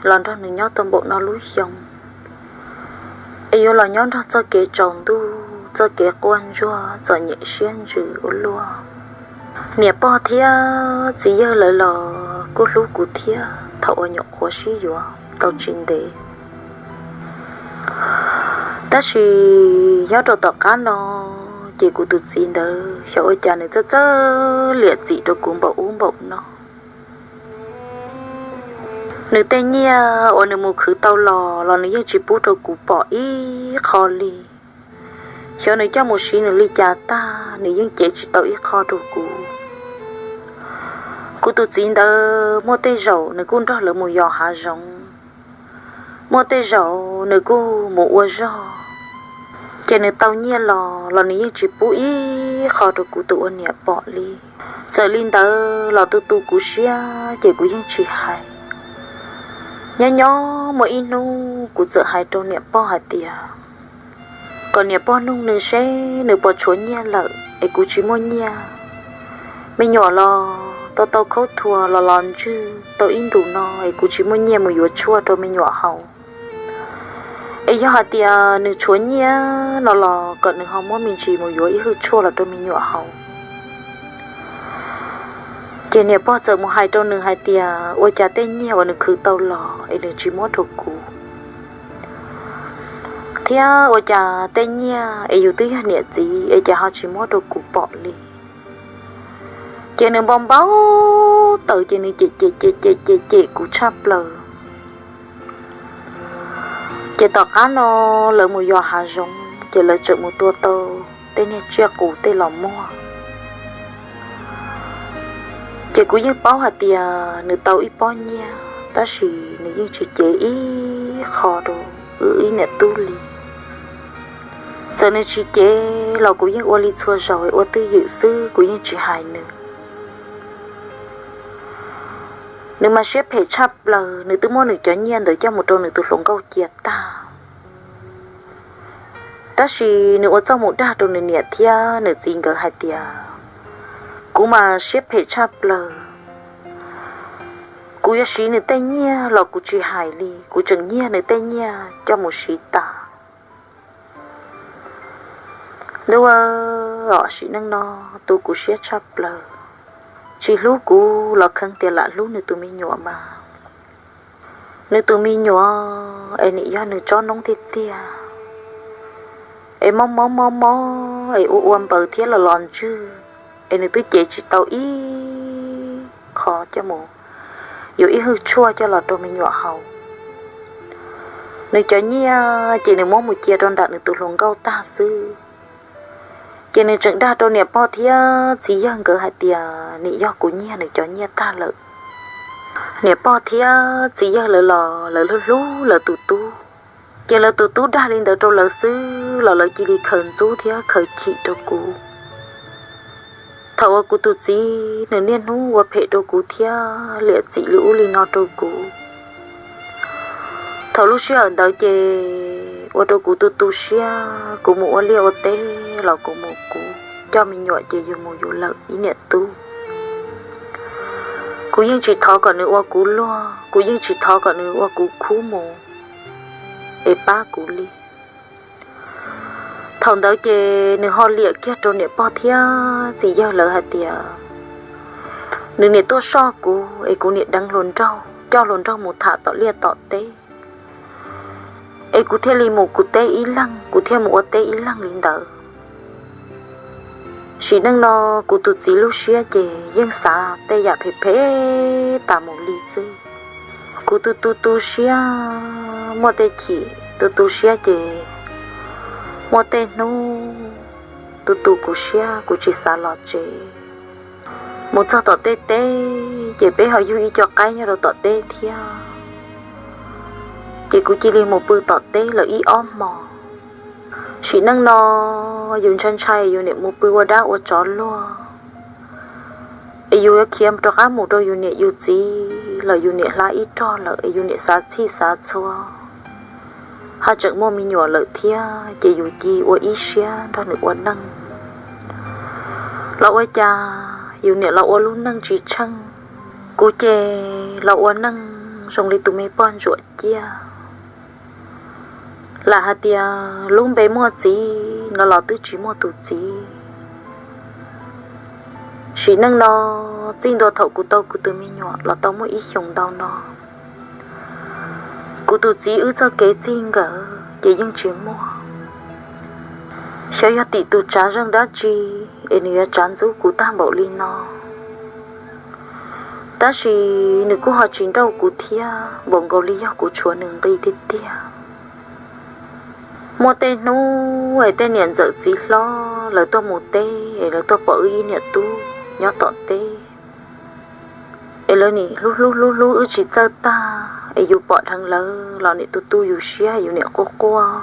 los nrog nws nyob tau npaum no lub xyoo, es yuav los nyob nrog txoj kev tsaus ntuj, txoj kev quaj ntsuag, txom nyem siab ntsws ua luaj. Niam pog thiab txiv yawg lawv los kuj hlub kuv thiab thaum uas nyuam qhuav sib yuav tau tsis ntev. Tab sis nyob rau tom qab no ces kuv tus txiv ntawd xyov ua cas nws txawj txawj liam txim rau kuv npaum ub npaum no. Nws tej nyiaj uas nws mus khwv tau los los nws yeej tsis pub rau kuv pom ib qho li. Xyov nws coj mus siv nws li cas tag nws yeej cev tsis tau ib qho rau kuv. Kuv tus txiv ntawd muaj tej zaum nws kuj nrog lawv mus yos hav zoov, muaj tej zaum nws kuj mus ua zog, ces nws tau nyiaj los los nws yeej tsis pub ib qho rau kuv tus ua niam pom li. Txawm li ntawd los tu tu kuv siab ces kuv yeej tsis hais. Nyob nyob muaj ib hnub kuv txawm hais rau niam pog hais tias kom niam pog nug nws seb nws puas tshuav nyiaj lawm es kuv tsis muaj nyiaj. Me nyuam los tau tau khaub thuas los los ntswg tau ib ntus no es kuv tsis muaj nyiaj mus yuav tshuaj rau me nyuam haus. Es yog hais tias nws tshuav nyiaj no los kom nws ho muab me ntsis mus yuav ib hwj tshuaj los rau me nyuam haus. Ces niam pog txawm mus hais rau nws hais tias ua cas tej nyiaj uas nws khwv tau los es nws tsis muab rau kuv, thiab ua cas tej nyiaj es yus twb yog niam txiv es cas ho tsis muab rau kuv pom li. Ces nws npau npau taws ces nws cem cem cem cem cem cem kuv tshaj plaws. Ces tom qab no lawv mus yos hav zoov ces lawv tseem mus tua tau tej niag tsiaj qus tej los muag. Ces kuv yeej paub hais tias nws tau ib pob nyiaj tab sis nws yeej tsis cev ib qho rau wb ib niam tub li. Txawm nws tsis cev los kuv yeej ua li txhua zaus ua twj ywm xwb kuv yeej tsis hais nws. Nws mas siab phem tshaj plaws, nws twb muab nws cov nyiaj ntawd coj mus rau nws tus hluas nkauj cia tag. Tab sis nws ua txuj mus dag rau nws niam thiab nws txiv nkawd hais tias kuv mas siab phem tshaj plaws, kuv yuav siv nws tej nyiaj los kuv tsis hais li, kuv tseem nyiag nws tej nyiaj coj mus siv tas. Ntuj, sim neej no tu kuv siab tshaj plaws, tsis hlub kuv los kheev tias lam hlub nws tus me nyuam mas. Nws tus me nyuam es nim yog nws tsob noob tiag tiag, es mob mob mob mob es ua ua npaws thiab los los ntswg, es nws twb cev tsis tau ib qho coj mus yuav ib hwj tshuaj coj los rau me nyuam haus. Nws cov nyiaj ces nws muab mus cia rau nram nws tus hluas nkauj tag xwb. Ces nws tseem dag rau niam pog thiab txiv yawg nkawd hais tias nim yog kuv nyiag nws cov nyiaj tag lawm. Niam pog thiab txiv yawg lawv los lawv hlub hlub lawv tus tub, Ces lawv tus tub dag li ntawd rau lawv xwb los lawv cia li khaws ntxub thiab khaws chim rau kuv. Thaum uas kuv tus txiv nws niaj hnub ua phem rau kuv thiab liam txim li ub li no rau kuv, thaum lub sij hawm ntawd ces ua rau kuv tu tu siab, kuv mus ua liaj ua teb los kuv mus kuv, coj me nyuam ces yus mus yus lawm ib niam tub. Kuv yeej tsis thov kom nws ua kuv luag, kuv yeej tsis thov kom nws ua kuv khub mus es pab kuv li. Thaum ntawd ces nws ho liam kiag rau niam pog thiab txiv yawg lawv hais tias nws niam tuaj soj kuv es kuv niam deev hluas nraug, coj hluas nraug mus tham tom liaj tom teb, es kuv thiaj li mus kuv teb ib leeg, kuv thiaj mus ua teb ib leeg li ntawd. Sim neej no kuv tus txiv lub siab ces yeej xav tej yam phem phem tas mus li xwb. Kuv tu tu tu siab, muaj tej chim tu tu siab ces muaj tej hnub tu tu kuv siab kuv tsis xav los tsev. Mus txog tom tej teb ces peb ho yug ib co qaib nyob rau tom teb thiab, ces kuv cia li mus pw tom teb lawm ib ob hmos. Sim neej no yus ntshai ntshai yus niam mus pw ua dab ua tsov luag, es yus yuav khiav rov qab mus rau yus niam yus txiv los yus niam hla ib rog lawm es yus niam xav txhij xav txhua, haj tseem muaj me nyuam lawm thiab ces yus cia ua ib siab nrog nws ua neej. Los ua cas yus niam los ua lub neej tsis tsheej, kuv ces los ua neej zoo li tus me poj ntsuam ciaj. Lam hais tias lub npe muaj txiv no los twb tsis muaj tus txiv. Sim neej no txij ntua thaum kuv tau kuv tus me nyuam los tau muaj ib xyoos ntau no, kuv tus txiv wb txoj kev txij nkawm ces yeej tsis muaj. Xyov yog tim tus tsav zeej dab tsi es nws yuav tsav ntxub kuv tag npaum li no. Tab sis nws kuj ho tsis nrauj kuv thiab, npaum nkaus li yog kuv tshuav nws nqi tiag tiag. Muaj tej hnub es tej niam ntxawm txiv hlob lawv tuaj mus teb es lawv tuaj pom wb ib niam tub nyob tom teb, es lawv nim hlub hlub hlub hlub wb tsis txawj tag, es yus pom dheev lawv los niam tu tu yus siab yus niam quaj quaj.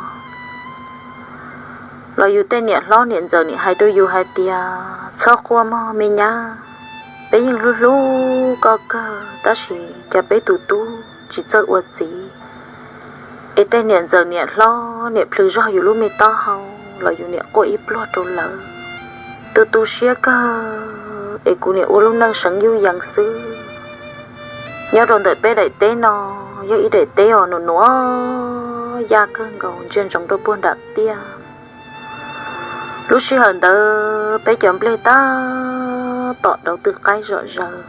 Los yus tej niam hlob niam ntxawm nim hais rau yus hais tias txhob quaj mog me nyab, peb yeej hlub hlub koj kawg tab sis cas peb tus tub tsis txawj ua txiv. Es tej niam ntxawm niam hlob niam plhws zog yus lub me taub hau los yus niam quaj ib pluag rau lawv. Tu tu siab kawg es kuv niam ua lub neej seev yuj yees xwb. Nyob rau ntawm peb daim teb no yog ib daim teb uas nuam nuam yaj kawg nkaus ntsia ntsoov rau puag nram tiaj. Lub sij hawm ntawd peb cov nplej tab tom dauv tw qaib zom zaws.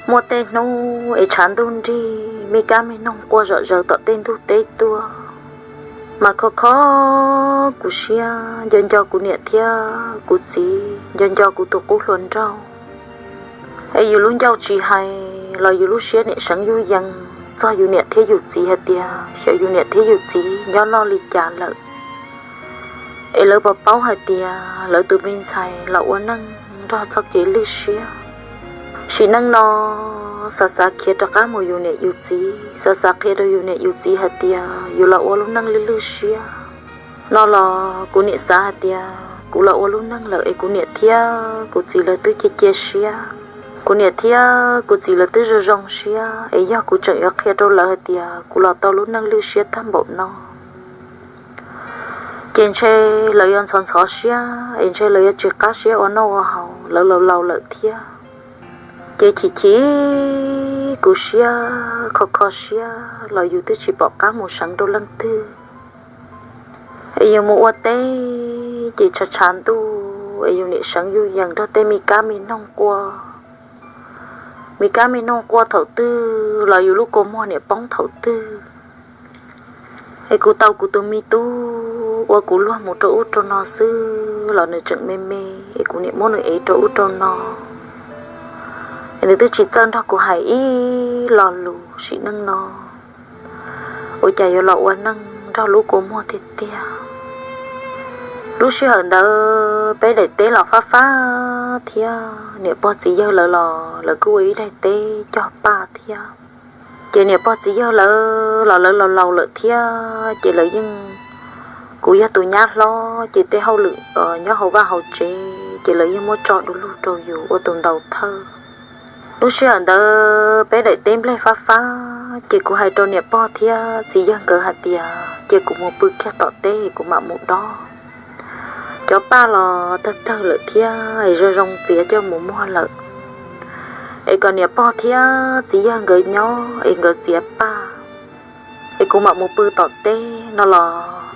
Muaj tej hnub es tshav ntuj nrig me kab me noog quaj zom zaws tom tej ntug teb tuaj, mas kho kho kuv siab nco nco kuv niam thiab kuv txiv, nco nco kuv tus qub hluas nraug. Es yus lub ncauj tsis hais los yus lub siab niam seev yuj yees txog yus niam thiab yus txiv hais tias xyov yus niam thiab yus txiv nyob loj li cas lawm. Es lawv puas paub hais tias lawv tus me ntxhais los ua neej nrog txoj kev lwj siab. Sim neej no xav xav khiav rov qab mus yus niam yus txiv, xav xav qhia rau yus niam yus txiv hais tias yus los ua lub neej lwj lwj siab. No los kuv niam xav hais tias kuv los ua lub neej lawm es kuv niam thiab kuv txiv lawv twb cia cia siab. Kuv niam thiab kuv txiv lawv twb zoo zoo siab, es yog kuv tseem yuav qhia rau lawv hais tias kuv los tau lub neej lwj siab tag npaum no, ces ntshe lawv yuav ntxhov ntxhov siab, es ntshe lawv yuav tsis qab siab ua noj ua haus, lawv laus laus lawm thiab. Ces chim chim kuv siab, kho kho siab los yus twb tsis pom qab mus seev rau leej twg. Es yus mus ua teb ces tshav tshav ntuj es yus niam seev yuj yees nrog tej me kab me noog quaj. Me kab me noog quaj thaum twg los yus lub kua muag niam poob thaum twg. Es kuv tau kuv tus me tub ua kuv luag mus rau ub rau no xwb los nws tseem me me, es kuv niam muab nws ev rau ub rau no, es nws twb tsis txawj nrog kuv hais ib lo lus. Sim neej no ua cas yuav los ua neej nrog lub kua muag tiag tiag. Lub sij hawm ntawd peb daim teb los fab fab thiab, niam pog txiv yawg lawv los lawv kuj ua ib daim teb cog paj thiab. Ces niam pog txiv yawg lawv los lawv laus laus lawm thiab ces lawv yeej, kuv yog tus nyab hlob ces tej hauj lwm nyob hauv vaj hauv tsev ces lawv yeej muab tso du lug rau yus ua tus ntaus thawj. Lub sij hawm ntawd peb daim teb nplej fab fab ces kuv hais rau niam pog thiab txiv yawg nkawd hais tias cia kuv mus pw kiag tom teb kuv mam mus dob. Cov paj los tawg tawg lawm thiab es zoo zoo txiav coj mus muag lawm, es kom niam pog thiab txiv yawg nkawd nyob es nkawd txiav paj, es kuv mam mus pw tom teb no los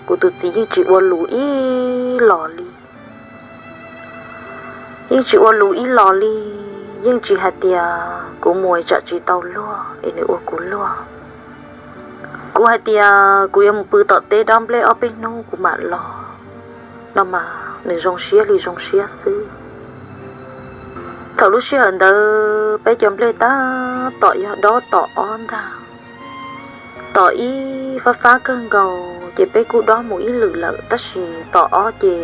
kuv tus txiv yeej tsis ua lus ib los li. Yeej tsis ua lus ib los li, yeej tsis hais tias kuv mus tsam tsis tau luag es nws ua kuv luag. Kuv hais tias kuv yuav mus pw tom teb dob nplej ob peb hnub kuv mam los no mas nws zoo siab li zoo siab xwb. Thaum lub sij hawm ntawd peb cov nplej tab tom yog dob tom ob ntag. Tom ib fab fab kawg nkaus ces peb kuj dob mus ib lwm lawm tab sis tom ob ces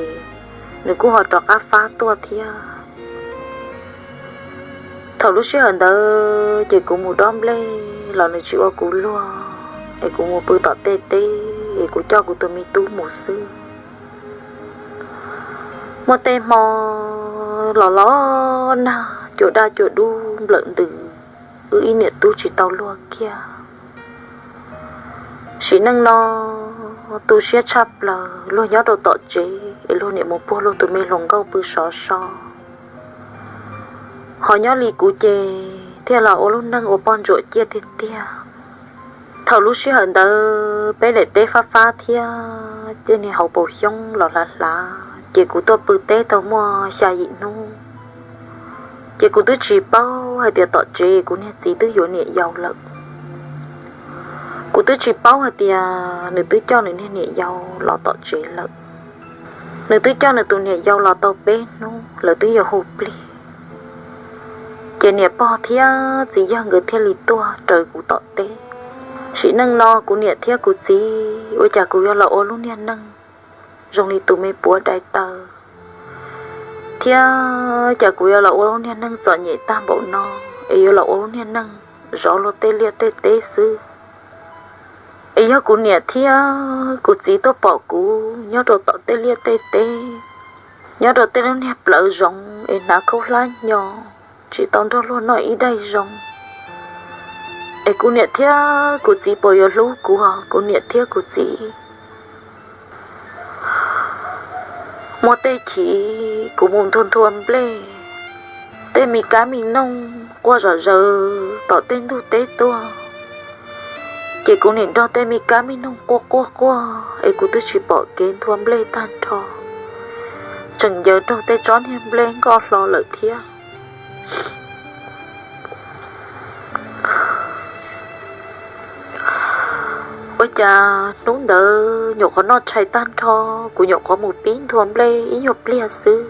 nws kuj ho rov qab fab tuaj thiab. Thaum lub sij hawm ntawd ces kuv mus dob nplej los nws tsis ua kuv luag, es kuv mus pw tom tej teb es kuv coj kuv tus me tub mus xwb. Muaj tej hmo los los nag cua daj cua dub nplawm ntws, wb ib niam tub tsis tau luag kiag. Sim neej no tu siab tshaj plaws, luag nyob rau tom tsev es luag niam mus puag luag tus me hluas nkauj pw sov so. Ho nyob li kuv ces thiaj los ua lub neej ua poj ntsuam ciaj tiag tiag. Thaum lub sij hawm ntawd peb daim teb fab fab thiab tej niag hauv paus xyoob los hlav hlav ces kuv tuaj pw teb tau muaj xya yim hnub. Ces kuv twb tsis paub hais tias tom tsev kuv niag txiv twb yuav niam yau lawm. Kuv twb tsis paub hais tias nws twb coj nws niag niam yau los tom tsev lawm. Nws twb coj nws tus niam yau los tau peb hnub lawv twb yuav hu plig. Ces niam pog thiab txiv yawg nkawd thiaj li tuaj raws kuv tom teb. Sim neej no kuv niam thiab kuv txiv ua cas kuv yuav los ua lub niag neej zoo li tus me puav dai taw, thiab cas kuv yuav los ua lub niag neej txom nyem tag npaum no, es yuav los ua lub niag neej zov luag tej liaj tej teb xwb. Es yog kuv niam thiab kuv txiv tuaj pom kuv nyob rau tom tej liaj tej teb, nyob rau tej lub niag plawv zoov es hnav khaub hlab nyo, tsis tau nrog luag noj ib daig zoo, es kuv niam thiab kuv txiv puas yuav hlub kuv, kuv niam thiab kuv txiv? Muaj tej chim kuv mus nthua nthua nplej, tej me kab me noog quaj zom zaws tom tej ntug teb tuaj, ces kuv nim nrog tej me kab me noog quaj quaj quaj es kuv twb tsis pom kev nthua nplej tag nrho, tseem ncaws raug tej tsob niag nplej nkoj hlo lawm thiab. Ua cas hnub ntawd nyuam qhuav noj tshais tag nrho, kuv nyuam qhuav mus pib nthua nplej ib nyuag pliag xwb,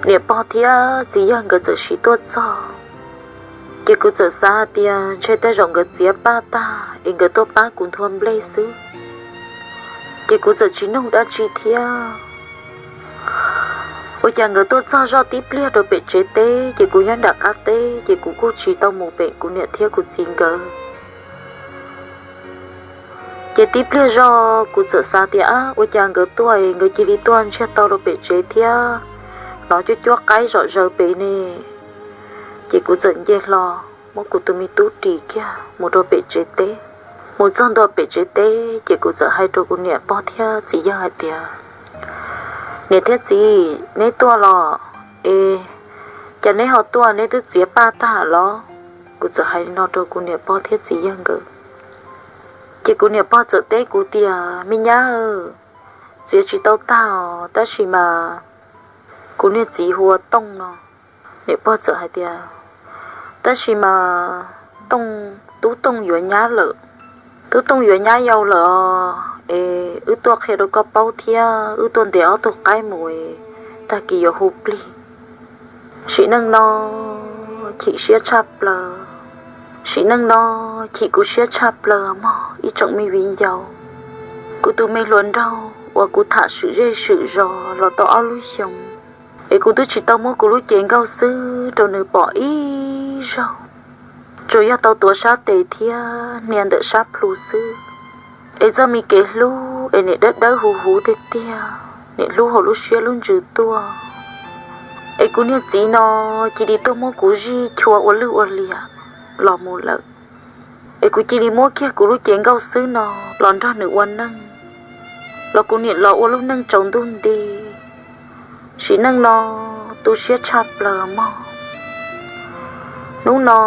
niam pog thiab txiv yawg nkawd txawm siv tuaj txog. Ces kuv txawm xav hais tias ntshe tej zaum nkawd txiav paj tag es nkawd tuaj pab kuv nthua nplej xwb, ces kuv txawm tsis nug dab tsi thiab. Ua cas nkawd tuaj txog zoj tib pliag rau pem tsev teb, ces kuv nyob nram qab teb, ces kuv kuj tsis tau mus pem kuv niam thiab kuv txiv nkawd. Ces tib pliag zoj kuv txawm xav tias, ab, ua cas nkawd tuaj es nkawd cia li tuaj ntsiag to rau pem tsev thiab, hnov cuab cuab qaib zom zaws pem ne. Ces kuv txawm nce hlo muab kuv tus me tub ris kiag mus rau pem tsev teb. Mus txog ntua pem tsev teb ces kuv txawm hais rau kuv niam pog thiab txiv yawg hais tias, niam thiab txiv, neb tuaj los es, cas neb ho tuaj, neb twb txiav paj tag los? Kuv txawm hais li no rau kuv niam pog thiab txiv yawg nkawd. Ces kuv niam pog txawm teb kuv tias, me nyab, txiav tsis tau tag os, tab sis mas kuv niag txiv hu ua Tooj no. Niam pog txawm hais tias, tab sis mas Tooj, tub Tooj yuav nyab lawm. Tub Tooj yuav nyab yau lawm os, es wb tuaj qhia rau koj paub thiab wb tuaj ntes ob tug qaib mus, tag kis yuav hu plig. Sim neej no chim siab tshaj plaws, sim neej no chim kuv siab tshaj plaws mog ib tsoom me viv ncaus. Kuv tus me hluas nraug uas kuv tham swm zej swm zos los tau ob lub xyoos, es kuv twb tsis tau muab kuv lub cev nkauj xwb rau nws pom ib zaug. tsuas yog tau tuav sab tes thiab hnia ntawm sab plhu xwb. Es txoj me kev hlub es nim dawb dawb huv huv tiag tiag, nim hlub hauv lub siab lub ntsws tuaj. Es kuv niag txiv no cia li tuaj muab kuv zij chua ua lwj ua liam los mus lawm. Es kuv cia li muab kiag kuv lub cev nkauj xwb no los nrog nws ua neej, los kuv niam los ua lub neej tsaus ntuj nti. Sim neej no tu siab tshaj plaws mog. Hnub no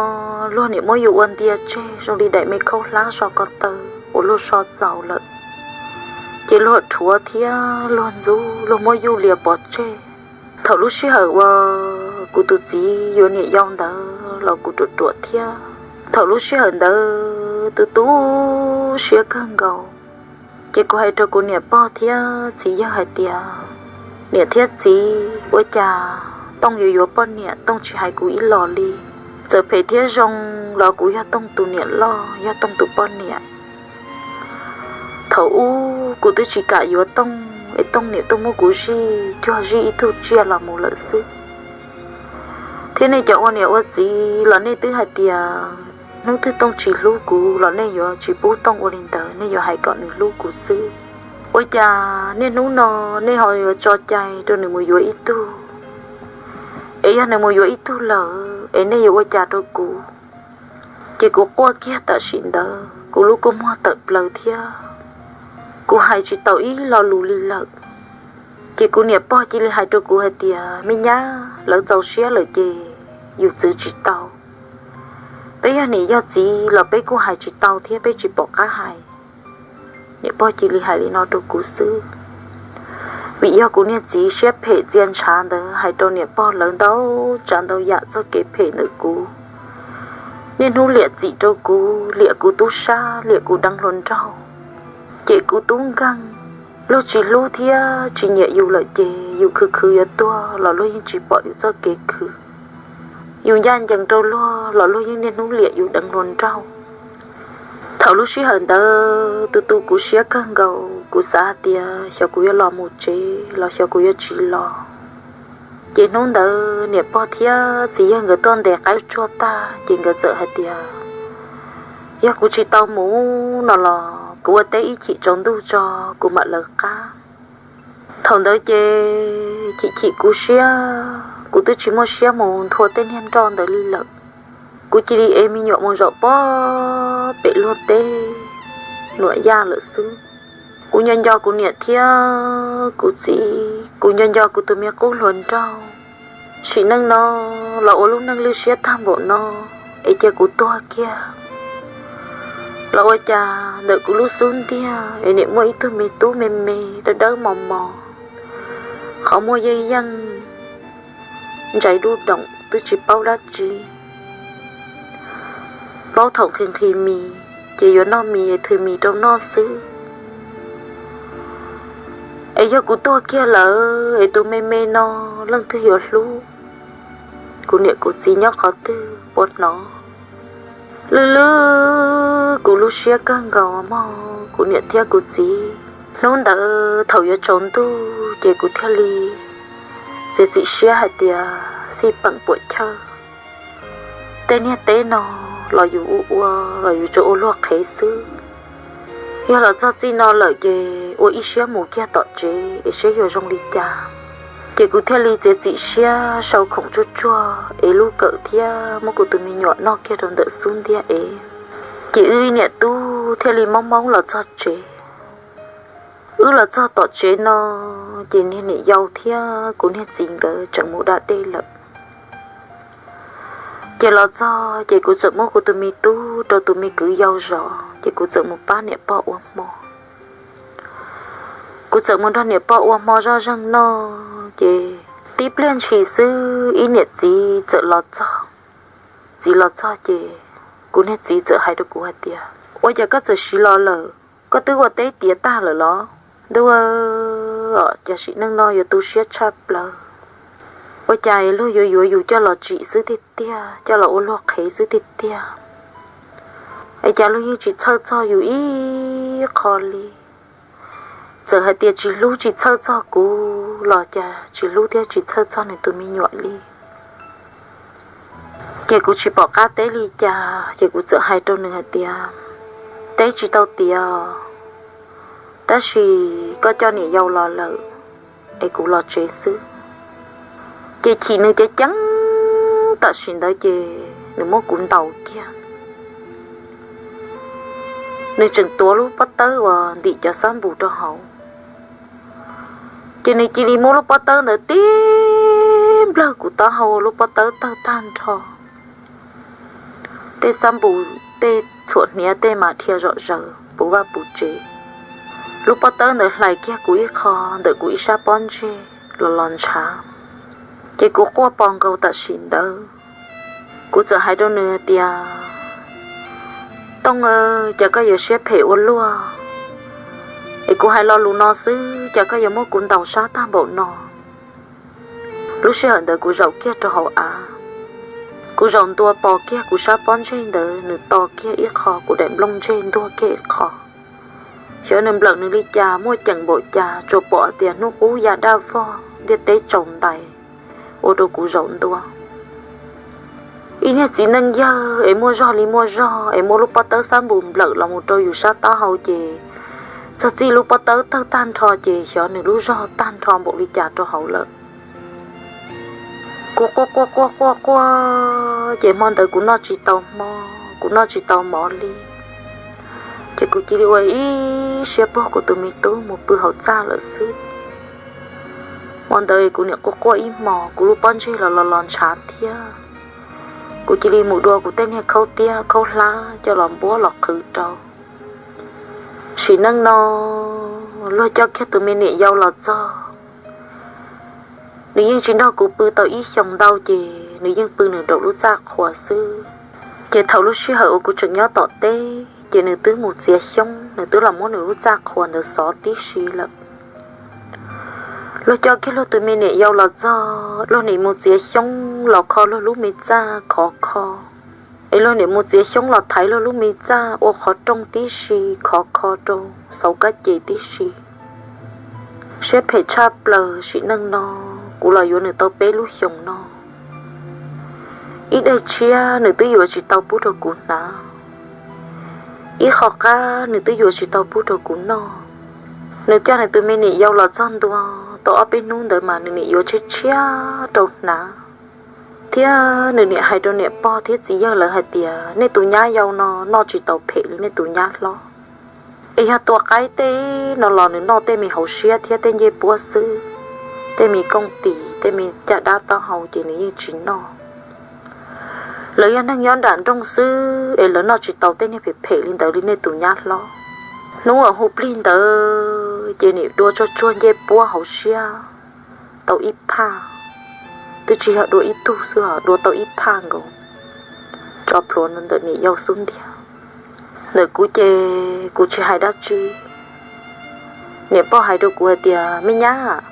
luag niam muab yus ua ntia tseg zoo li daim me khaub hlab so ko taw uas luag so txaus lawm, ces luag rhuav thiab luag ntxub, luag muab yuj lias pov tseg. Thaum lub sij hawm uas kuv tus txiv yuav niam yau ntawd los kuv ruam ruam thiab. Thaum lub sij hawm ntawd tu tu siab kawg nkaus. Ces kuv hais rau kuv niam pog thiab txiv yawg hais tias, niam thiab txiv, ua cas Tooj yuav yuav poj niam, Tooj tsis hais kuv ib los li? Txawm phem thiab zoo los kuv yog Tooj tus niam loj, yog Tooj tus poj niam. Thaum ub kuv twb tsis kam yuav Tooj, es Tooj niam tuaj muab kuv zij cuag zij ib tug tsiaj los mus lawm xwb. Thiab nej cov ua niam ua txiv los nej twb hais tias hnub twg Tooj tsis hlub kuv los nej yuav tsis pub Tooj ua li ntawd, nej yuav hais kom nws hlub kuv xwb. Ua cas niaj hnub no nej ho yuav tso cai rau nws mus yuav ib tug? Es yog nws mus yuav ib tug lawm es nej yuav ua cas rau kuv? Ces kuv quaj kiag tam sim ntawd, kuv lub kua muag tawm plaws thiab kuv hais tsis tau ib lo lus li lawm. Ces kuv niam pog cia li hais rau kuv hais tias, me nyab, lawv txaus siab lawm ces yus txwv tsis tau. Peb yog niam yog txiv los peb kuj hais tsis tau thiab peb tsis pom qab hais. Niam pog cia li hais li no rau kuv xwb. Vim yog kuv niag txiv siab phem txia ntshav ntawd hais rau niam pog lawv ntau tsav ntau yam txoj kev phem ntawm kuv. Niaj hnub liam txim rau kuv, liam kuv tub sab, liam kuv deev hluas nraug, cem kuv tub nkeeg. Luag tsis hlub thiab tsis nyiam yus lawm ces yus khwv khwv yuav tuag los luag yeej tsis pom yus txoj kev khwv. Yus ncaj ncees rau luag los luag yeej niaj hnub liam yus deev hluas nraug. Thaum lub sij hawm ntawd tu tu kuv siab kawg nkaus, kuv xav hais tias xyov kuv yuav los mus tsev los xyov kuv yuav tsis los. Ces hnub ntawd niam pog thiab txiv yawg nkawd tuaj ntes qaib tsuag tag ces nkawd txawm hais tias, yog kuv tsis tau mus no los kuv ua teb ib chim tsaus ntuj tso, kuv mam lawv qab. Thaum ntawd ces chim chim kuv siab, kuv twb tsis muaj siab mus nthua tej niag nroj ntawd li lawm. Kuv cia li ev me nyuam mus zaum pob pem luag teb Nuam Yaj lawm xwb. Kuv nco nco kuv niam thiab kuv txiv, kuv nco nco kuv tus me qub hluas nraug. Sim neej no los ua lub neej lwj siab tag npaum no, es cia kuv tuag kiag los ua cas ntawm kuv lub xub ntiag es nim muaj ib tug me tub me me dawb dawb mos mos, qhov muag yeej yeej ntsais dub doom twb tsis paub dab tsi. Paub thaum nqhis nqhis mis ces yuav noj mis es thws mis rau noj xwb. Es yog kuv tuag kiag lawm es tus me me no leej twg yuav hlub? Kuv niam kuv txiv nyob qhov twg puas hnov? Lwj lwj kuv lub siab kawg nkaus mog kuv niam thiab kuv txiv. Hnub ntawd thaum yuav tsaus ntuj ces kuv thiaj li txiav txim siab hais tias xij peem puam chawj. Tej niag teb no los yus ua ua los yus tsuas ua luag qhev xwb. Yog los txog txij no lawm ces ua ib siab mus kiag tom tsev es saib yuav zoo li cas. Ces kuv thiaj li txiav txim siab sau khoom tsuag tsuag es lub kawm thiab muab kuv tus me nyuam noj kiag rau ntawm xub ntiag es. Ces wb niam tub thiaj li maub maub los txog tsev. Wb los txog tom tsev no ces niag niam yau thiab kuv niag txiv nkawd tseem mus da dej lawm. Ces los txog ces kuv txawm muab kuv tus me tub rau tus me kwv yau zov ces kuv txawm mus pab niam pog ua hmo. Kuv txawm mus nrog niam pog ua hmo zoj zeeg noj ces tib pliag ntshis xwb ib niam txiv txawm los txog. Txiv los txog ces kuv niag txiv txawm hais rau kuv hais tias, ua cas koj txawm siv los lawm? Koj twb ua teb tiav tag lawm los? Ntuj, cas sim neej no yuav tu siab tshaj plaws. Ua cas luag yuav yuav yus coj los tsim xwb tiag tiag, coj los ua luag qhev xwb tiag tiag, es cas luag yeej tsis txhawj txog yus ib qho li. Txawm hais tias tsis hlub tsis txhawj txog kuv los cas tsis hlub thiab tsis txhawj txog nws tus me nyuam li. Ces kuv tsis pom qab teb li cas, ces kuv txawm hais rau nws hais tias, teb tsis tau tiav, tab sis koj coj niam yau los lawm, es kuv los tsev xwb. Ces chim nws ceev ceev tam sim ntawd ces nws muab kuv ntaus kiag. Nws tseem tuav lub pob tawb uas ntim cov xab npus rau hauv, ces nws cia li muab lub pob tawb ntawd tib nplawg kuv taub hau, lub pob tawb tawg tag nrho. Tej xab npus, tej txhuam hniav tej mas dhia zom zaws puv vaj puv tsev. Lub pob tawb ntawd hlais kiag kuv ib qho ntawm kuv ib sab pob ntseg los los ntshav, ces kuv quaj pos nkaus tam sim ntawd. Kuv txawm hais rau nws tias, Tooj, cas koj yuav siab phem ua luaj, es kuv hais lo lus no xwb cas koj yuav muab kuv ntaus sab tag npaum no? Lub sij hawm ntawd kuv zaum kiag rau hauv av, kuv zaum ntua pos kiag kuv sab pob ntseg ntawd, nws to kiag ib qho, kuv daim nplooj ntseg ntuag kiag ib qho. Xyov nws nplawm nws li cas, muaj ceem npaum cas, tsuas pom tias hnub qub ya daj vog, ntiaj teb tsaus ntais, ua rau kuv zaum ntua. Ib niag txiv neej yawg es muaj zog li muaj zog es muab lub pob tawb xab npus nplawm los mus rau yus sab taub hau ces txog txij lub pob tawb tawg tag nrho ces xyov nws lub zog tag nrho npaum li cas rau hauv lawm. Kuv quaj quaj quaj quaj quaj, ces hmo ntawd kuv noj tsis tau hmo, kuv noj tsis tau mov li. Ces kuv cia li ua ib siab puag kuv tus me tub mus pw hauv txaj lawm xwb. Hmo ntawd kuv niam quaj quaj ib hmos, kuv lub pob ntseg los los los ntshav thiab. Kuv cia li mus dua kuv tej niag khaub tiab khaub hlab coj los npuab los qhwv rau. Sim neej no luag coj kiag tus me niam yau los txog, nws yeej tsis nrog kuv pw tau ib xyoos ntau ces nws yeej pw nws nraum lub txaj qhua xwb. Ces thaum lub sij hawm uas kuv tseem nyob tom teb ces nws twb mus txiav xyoob, nws twb los muab nws lub txaj qhua ntawd xov tib si lawm. Luag coj kiag luag tus me niam yau los txog, luag niam mus txiav xyoob los kho luag lub me txaj khov kho, es luag niam mus txiav xyoob los thaiv luag lub me txaj ua qhov rooj tib si khov kho rau xauv kab ces tib si. Siab phem tshaj plaws, sim neej no kuv los yuav nws tau peb lub xyoos no. Ib daim tshiab nws twb yuav tsis tau pub rau kuv hnav, ib qho qab nws twb yuav tsis tau pub rau kuv noj. Nws coj nws tus me niam yau los txog ntua, tau ob peb hnub ntawd mas nws niam yuav tshiab tshiab rau hnav, thiab nws niam hais rau niam pog thiab txiv yawg lawv hais tias nej tus nyab yau no noj tsis tau phem li nej tus nyab hlob. Es yog tua qaib tej no los nws noj tej me hauv siab thiab tej ncej puab xwb, tej me kooj tis tej me caj dab taub hau ces nws yeej tsis noj. Lawv yog neeg nyob nram nroog xwb es lawv noj tsis tau tej niag phem phem li ntawd li nej tus nyab hlob. Hnub uas hu plig ntawd ces niam dua tsuag tsuag ncej puab hauv siab tau ib phaj, twb tsis yog dua ib tug xwb os, dua tau ib phaj nkaus, tso plhuav ntawm niam yau xub ntiag. Ntawm kuv ces kuv tsis hais dab tsi. Niam pog hais rau kuv hais tias me nyab,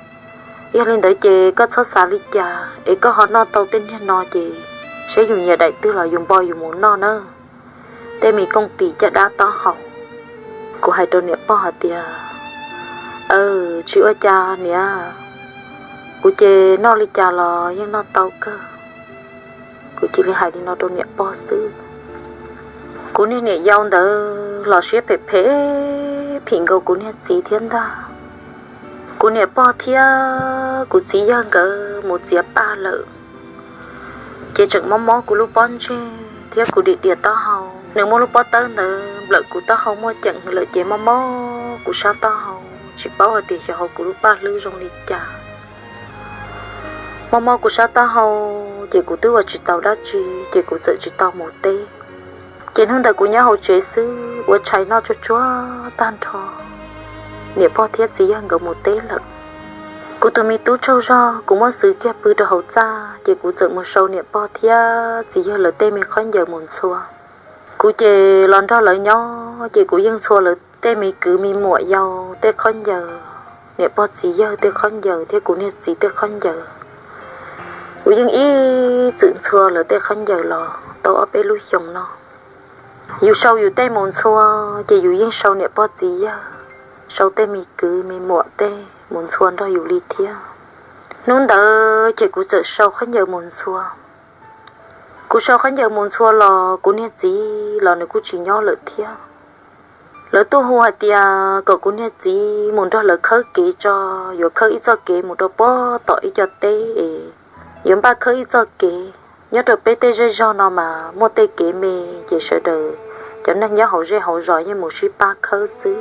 yog li ntawd ces koj txhob xav li cas es koj ho noj tau tej niag no ces saib yus nyiam daim twg los yus npo yus mus noj na, tej me kooj tis caj dab taub hau. Kuv hais rau niam pog hais tias, aw, tsis ua cas niam, kuv ces noj li cas los yeej noj tau kawg. Kuv cia li hais li no rau niam pog xwb. Kuv niag niam yau ntawd los siab phem phem phim nkaus kuv niag txiv thiab ntag. Kuv niam pog thiab kuv txiv yawg nkawd mus txiav paj lawm, ces tseem mob mob kuv lub pob ntseg thiab kuv dim diam taub hau. Nws muab lub pob tawb ntawd nplawm kuv taub hau muaj ceem lawm ces mob mob kuv sab taub hau, tsis paub hais tias xyov hauv kuv lub paj hlwb zoo li cas. Mob mob kuv sab taub hau, ces kuv twb ua tsis tau dab tsi, ces kuv txawm tsis tau mus teb. Ces hnub ntawd kuv nyob hauv tsev xwb ua tshais noj tsuag tsuag tag nrho, niam pog thiab txiv yawg nkawd mus teb lawm. Kuv tus me tub tsaug zog kuv muab xwb kiag pw rau hauv txaj, ces kuv txawm mus sau niam pog thiab txiv yawg lawv tej me khaub ncaws mus ntxhua. Kuv ces los nrog lawv nyob ces kuv yeej ntxhua lawv tej me kwv me muam yau tej khaub ncaws, niam pog txiv yawg tej khaub ncaws thiab kuv niag txiv tej khaub ncaws. Kuv yeej ib txwm ntxhua lawv tej khaub ncaws los tau ob peb lub xyoo no. Yus sau yus tej mus ntxhua, ces yus yeej sau niam pog txiv yawg, sau tej me kwv me muam tej mus ntxhua nrog yus li thiab. Hnub ntawd ces kuv txawm sau khaub ncaws mus ntxhua. Kuv sau khaub ncaws mus ntxhua los kuv niag txiv los nws kuj tsis nyob lawm thiab. Lawv tuaj hu hais tias kom kuv niag txiv mus nrog lawv khawb kev tso, yuav khawb ib txoj kev mus rau puag tom ib co teb es yuav npaj khawb ib txoj kev. Nyob rau peb tej zej zog no mas muaj tej kev me ces sawv daws cov neeg nyob hauv zej hauv zos yeej mus sib pab khawb xwb.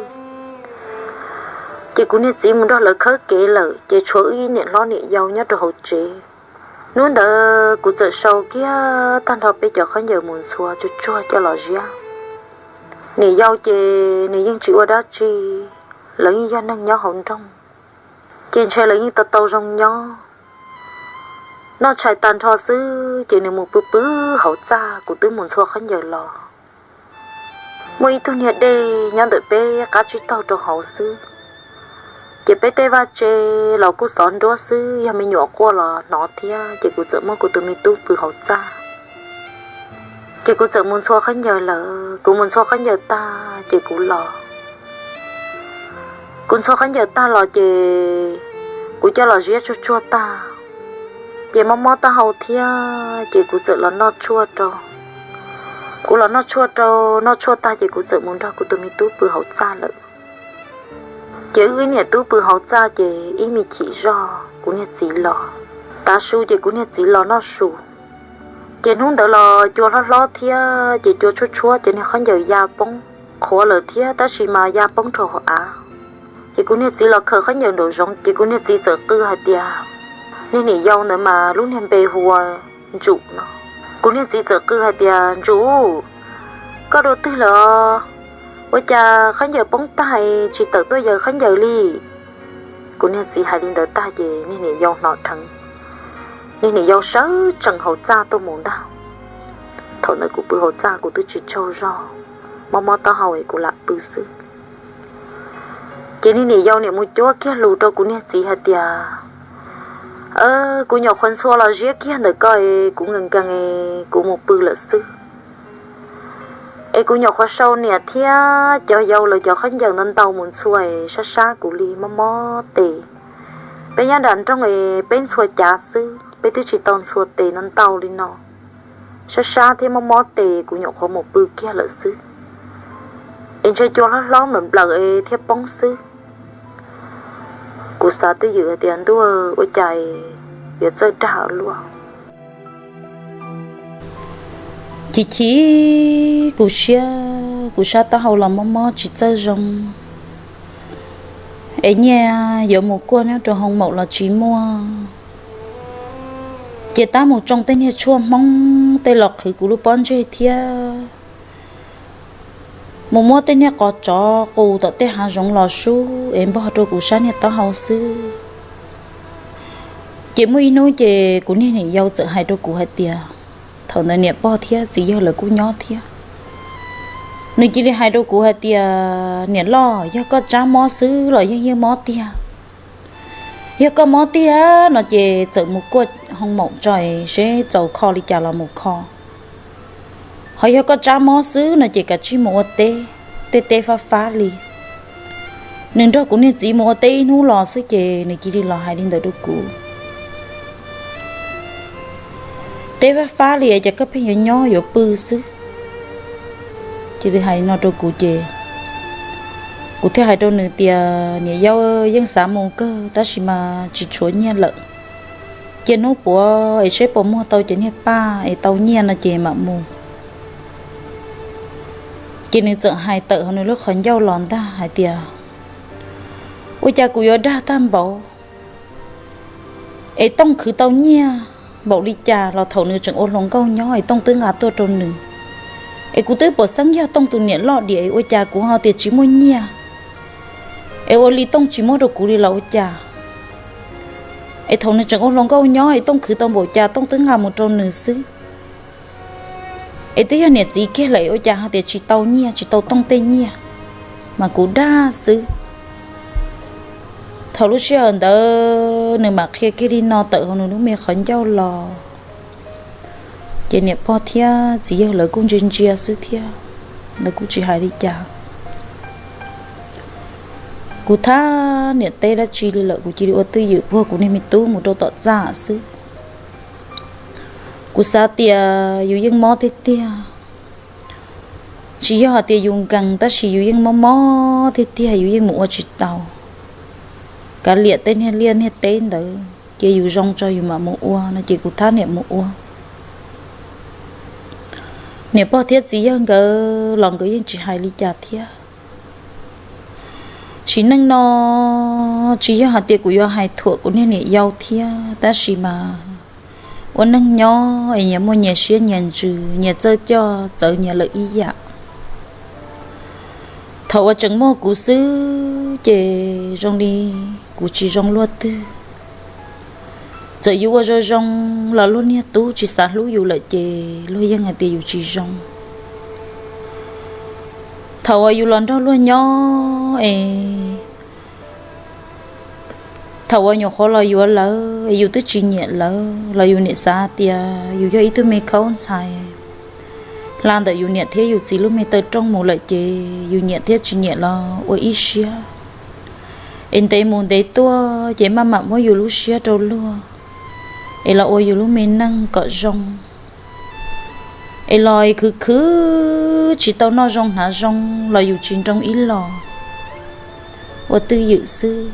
Ces kuv niag txiv mus nrog lawv khawb kev lawm ces tshuav wb niam hlob niam yau nyob rau hauv tsev. Hnub ntawd kuv txawm sau kiag tag nrho peb cov khaub ncaws mus ntxhua tsuag tsuag coj los ziab. Niam yau ces nws yeej tsis ua dab tsi, lawv yeej yog neeg nyob hauv nroog, ces ntshe lawv yeej tau tau zoo nyob. Noj tshais tag nrho xwb ces nws mus pw pw hauv txaj, kuv twb mus ntxhua khaub ncaws los. Muaj ib tug niag dej nyob ntawm peb qab tsib taug rau hauv xwb, ces peb tej vaj tse los kuj xov nruab xwb, yog me nyuam quaj los hnov thiab, ces kuv txawm muab kuv tus me tub pw hauv txaj. Ces kuv txawm mus ntxhua khaub ncaws lawm, kuv mus ntxhua khaub ncaws tag ces kuv los. Kuv ntxhua khaub ncaws tag los ces kuv coj los ziab tsuag tsuag tag, ces mob mob taub hau thiab ces kuv txawm los noj tshuaj rau. Kuv los noj tshuaj rau, noj tshuaj tag ces kuv txawm mus nrog kuv tus me tub pw hauv txaj lawm. Ces wb niam tub pw hauv txaj ces ib me chim zog kuv niag txiv los. Tav su ces kuv niag txiv los noj su. Ces hnub ntawd los cua hlob hlob thiab ces cua tshuab tshuab ces niag khaub ncaws ya poob qhuav lawm thiab tab sis mas ya poob rau hauv av. Ces kuv niag txiv los khaws khaub ncaws nraum zoov ces kuv niag txiv txawm qw hais tias, niag niam yau ntawd mas lub niag npe hu ua Ntsum no. Kuv niag txiv txawm qw hais tias, Ntsum, koj dua twg lawm os? Ua cas khaub ncaws poob tag tsis tawm tuaj yaws khaub ncaws li? Kuv niag txiv hais li ntawd tag ces niag niam yau hnov dheev, niag niam yau sawv tsees hauv txaj tuaj mus ntag. Thaum ntawd kuv pw hauv txaj kuv twb tsis tsaug zog, mob mob taub hau es kuv lam pw xwb. Ces niag niam yau niam mus cuab kiag lus rau kuv niag txiv hais tias, kuv nyuam qhuav ntxhua los ziab kiag ntawm ko es kuv nkees nkees es kuv mus pw lawm xwb. Es kuv nyuam qhuav sau niam thiab cov yau lawv cov khaub ncaws ntau ntau mus ntxhua es sab sab kuv li mob mob tes. Peb nyob nram nroog es peb ntxhua cav xwb, peb twb tsis tau ntxhua tes ntau ntau li no. Sab sab thiab mob mob tes kuv nyuam qhuav mus pw kiag lawm xwb. Es ntshe cua hlob hlob nplawm nplawm es thiaj poob xwb. Kuv xav twj ywm hais tias ntuj, ua cas yuav txawj dag luaj. Chim chim kuv siab, kuv sab taub hau los mob mob tsis txawj zoo, es nyiaj yuav mus kuaj nyob rau hoo maum los tsis muaj. Ces tab mus tsoo tej niag tshuaj Hmoob tej los qhwv kuv lub pob ntseg thiab. Mus muab tej niag qos tsov qus tom tej hav zoov los sub es npog rau kuv sab niag taub hau xwb. Ces muaj ib hnub ces kuv niag niam yau txawm hais rau kuv hais tias, thaum ntawd niam pog thiab txiv yawg lawv kuj nyob thiab, nws cia li hais rau kuv hais tias, niam loj, yog koj tsab mob xwb los yeej yeej mob tiag. Yog koj mob tiag no ces txawm mus kuaj hoo maum tso es seb txaus kho li cas los mus kho. Ho yog koj tsab mob xwb no ces kav tsij mus ua teb, tej teb fab fab li. Nws nrog kuv niag txiv mus ua teb ib hnub los xwb ces nws cia li los hais li ntawd rau kuv. Teb fab fab li es cas koj pheej yuav nyob yuav pw xwb? Cia li hais li no rau kuv ces kuv thiaj hais rau nws tias, niam yau, yeej xav mus kawg tab sis mas tsis tshuav nyiaj lawm. Cia hnub puav es seb puas muag tau cov niag paj es tau nyiaj no ces mam mus. Ces nws txawm hais tawm hauv nws lub qhov ncauj los ntag hais tias, ua cas kuv yuav dag tag npaum, es Tooj khwv tau nyiaj npaum li cas los thaum nws tseem ua hluas nkauj nyob es Tooj twb nqa tuaj rau nws. Es kuv twb pom xeeb yog Tooj tus niam loj diam es ua cas kuv ho tias tsis muaj nyiaj, es ua li Tooj tsis muab rau kuv li los ua cas? Es thaum nws tseem ua hluas nkauj nyob es Tooj khwv tau npaum cas Tooj twb nqa mus rau nws xwb. Es twb yog niam txiv kiag lawm ua cas ho tias tsis tau nyiaj, tsis tau Tooj tej nyiaj, mas kuv dag xwb. Thaum lub sij hawm ntawd nws mam qhia kiag li no tawm hauv nws lub me qhov ncauj los. Ces niam pog thiab txiv yawg lawv kuj ntsia ntsia xwb thiab, lawv kuj tsis hais li cas. Kuv thab niam teb dab tsi li lawm, kuv cia li ua twj ywm puag kuv niag me tub mus rau tom txaj xwb. Kuv xav tias yus yeej mob tiag tiag, tsis yog hais tias yus nkees, tab sis yus yeej mob mob tiag tiag, yus yeej mus ua tsis tau. Kav liam tej niag liaj niag teb ntawd ces yus zoo tso yus mam mus ua no ces kuv thab niam mus ua. Niam pog thiab txiv yawg nkawd los nkawd yeej tsis hais li cas thiab. Sim neej no tsis yog hais tias kuv yuav hais thuam kuv niag niam yau thiab, tab sis mas ua neej nyob es nyias muaj nyias siab nyias ntsws, nyias txawj coj txawv nyias lawm ib yam. Thaum uas tseem muaj kuv xwb ces zoo li kuv tsis zoo luaj twg. Txawm yus ua zoo zoo los luag niag tub tsis xav hlub yus lawm ces luag yeej hais tias yus tsis zoo. Thaum uas yus los nrog luag nyob es thaum uas nyuam qhuav los yuav lawv es yus twb tsis nyiam lawv los yus niam xav tias yus yog ib tug me khaub ntxhais hla ntawm yus niam thiab yus txiv lub me taw rooj mus lawm ces yus nyiam thiab tsis nyiam los ua ib siab. Es ntev mus ntev tuaj ces maj mam muab yus lub siab rau luag es los ua yus lub me neej kom zoo. Es los khwv khwv tsis tau noj zoo hnav zoo los yus tsis nroo ib los, ua twj ywm xwb.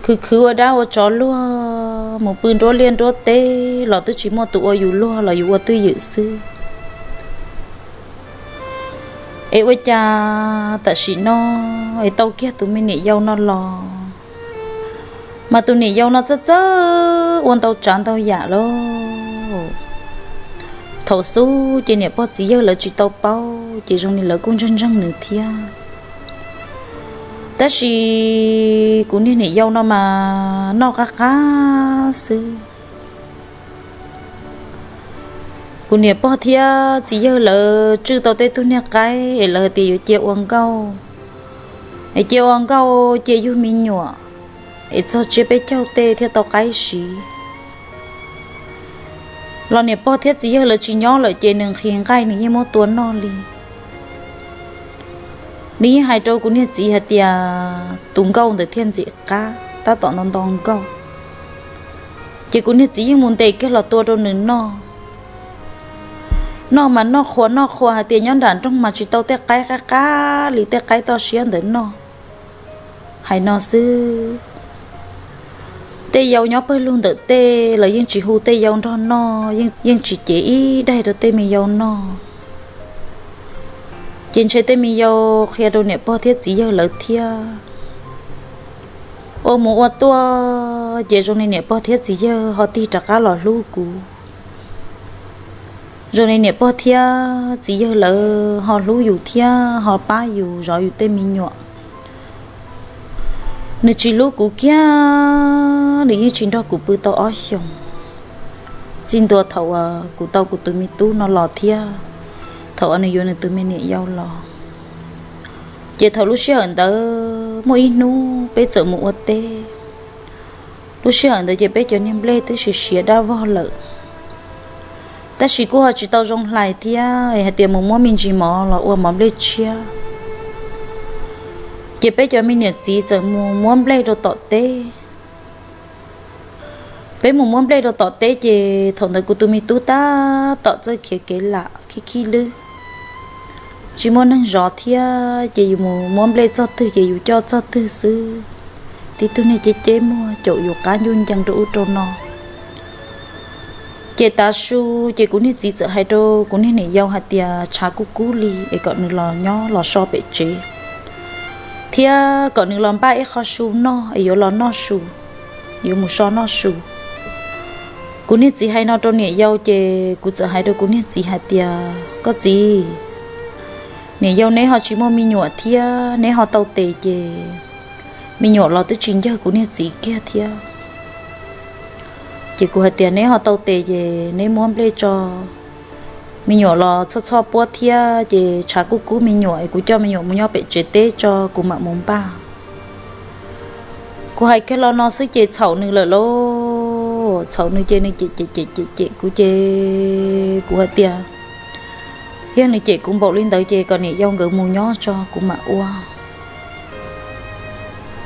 Khwv khwv ua dab ua tsov luag mus pw nruab liaj nruab teb los twb tsis muaj tus ua yus luag los yus ua twj ywm xwb. Es ua cas tam sim no es tau kiag tus me niam yau no los mas tus niam yau no txawj txawj ua ntau tsav ntau yam lauj. Thaum xub ces niam pog txiv yawg lawv tsis tau paub ces zoo li lawv kuj ntseeg ntseeg nws thiab. Tab sis kuv niag niam yau no mas noj qab qab xwb. Kuv niam pog thiab txiv yawg lawv tswj tau tej tug niag qaib es lawv tias yuav cia ua nkauj, es cia ua nkauj cia yug me nyuam, es txog tsiab peb caug tej thiaj tau qaib siv. Los niam pog thiab txiv yawg lawv tsis nyob lawm ces nws nqhis nqaij nws yeej muab tua noj li. Nws yeej hais rau kuv niag txiv hais tias tus nkauj ntawd thiaj ntxim qab, tab tom nto nto nkauj. Ces kuv niag txiv yeej mus ntes kiag los tua rau nws noj. Noj mas noj qhuas noj qhuas hais tias nyob nram nroog mas tsis tau tej qaib qab qab li tej qaib toj siab ntawd noj. Hais no xwb, tej yau nyob pawg lug ntawm tej los yeej tsis hu tej yau nrog noj, yeej tsis cev ib daig rau tej me yau noj. Ces ntshe tej me yau qhia rau niam pog thiab txiv yawg lawv thiab. Ua mus ua tuaj ces zoo li niam pog thiab txiv yawg ho tig rov qab los hlub kuv. Zoo li niam pog thiab txiv yawg lawv ho hlub yus thiab ho pab yus zov yus tej me nyuam. Nws tsis hlub kuv kiag, nws yeej tsis nrog kuv pw tau ob xyoos. Txij ntua thaum uas kuv tau kuv tus me tub no los thiab thaum uas nws yuav nws tus me niam yau los, ces thaum lub sij hawm ntawd muaj ib hnub peb txawm mus ua teb. Lub sij hawm ntawd ces peb cov niag nplej twb siav siav dab vog lawm, tab sis kuj ho tsis tau zoo hlais thiab hais tias mus muab me ntsis mov los ua mov nplej tshiab. Ces peb cov me niam txiv txawm mus muab nplej rau tom teb. Peb mus muab nplej rau tom teb ces thaum ntawd kuv tus me tub tab tom txawj khiav kev lam khib khib lwb, tsis muaj neeg zov thiab ces yus mus muab nplej txog twg ces yus coj txog twg xwb. Tib tug niag ceb ceb muag caum yus qab ncuj ncees rau ub rau no. Ces tav su ces kuv niag txiv txawm hais rau kuv niag niam yau hais tias tshav kub kub li es kom nws los nyob los so pem tsev, thiab kom nws los npaj ib qho su noj es yuav los noj su, yuav mus so noj su. Kuv niag txiv hais no rau niam yau ces kuv txawm hais rau kuv niag txiv hais tias, koj txiv, niam yau neb ho tsis muaj me nyuam thiab neb ho tau tes ces me nyuam los twb tsis ncawg kuv niag txiv kiag thiab. Ces kuv hais tias neb ho tau tes ces neb muab nplej tso, me nyuam los txhoj txhoj puab thiab ces tshav kub kub me nyuam es kuv coj me nyuam mus nyob pem tsev teb tso kuv mam mus npaj. Kuv hais kiag lo no xwb ces txhaum nws lawm lauj. Txhaum nws ces nws cem cem cem cem cem kuv ces kuv hais tias yog nws cem kuv npaum li ntawd ces kom niam yau nkawd mus nyob tso kuv mam ua.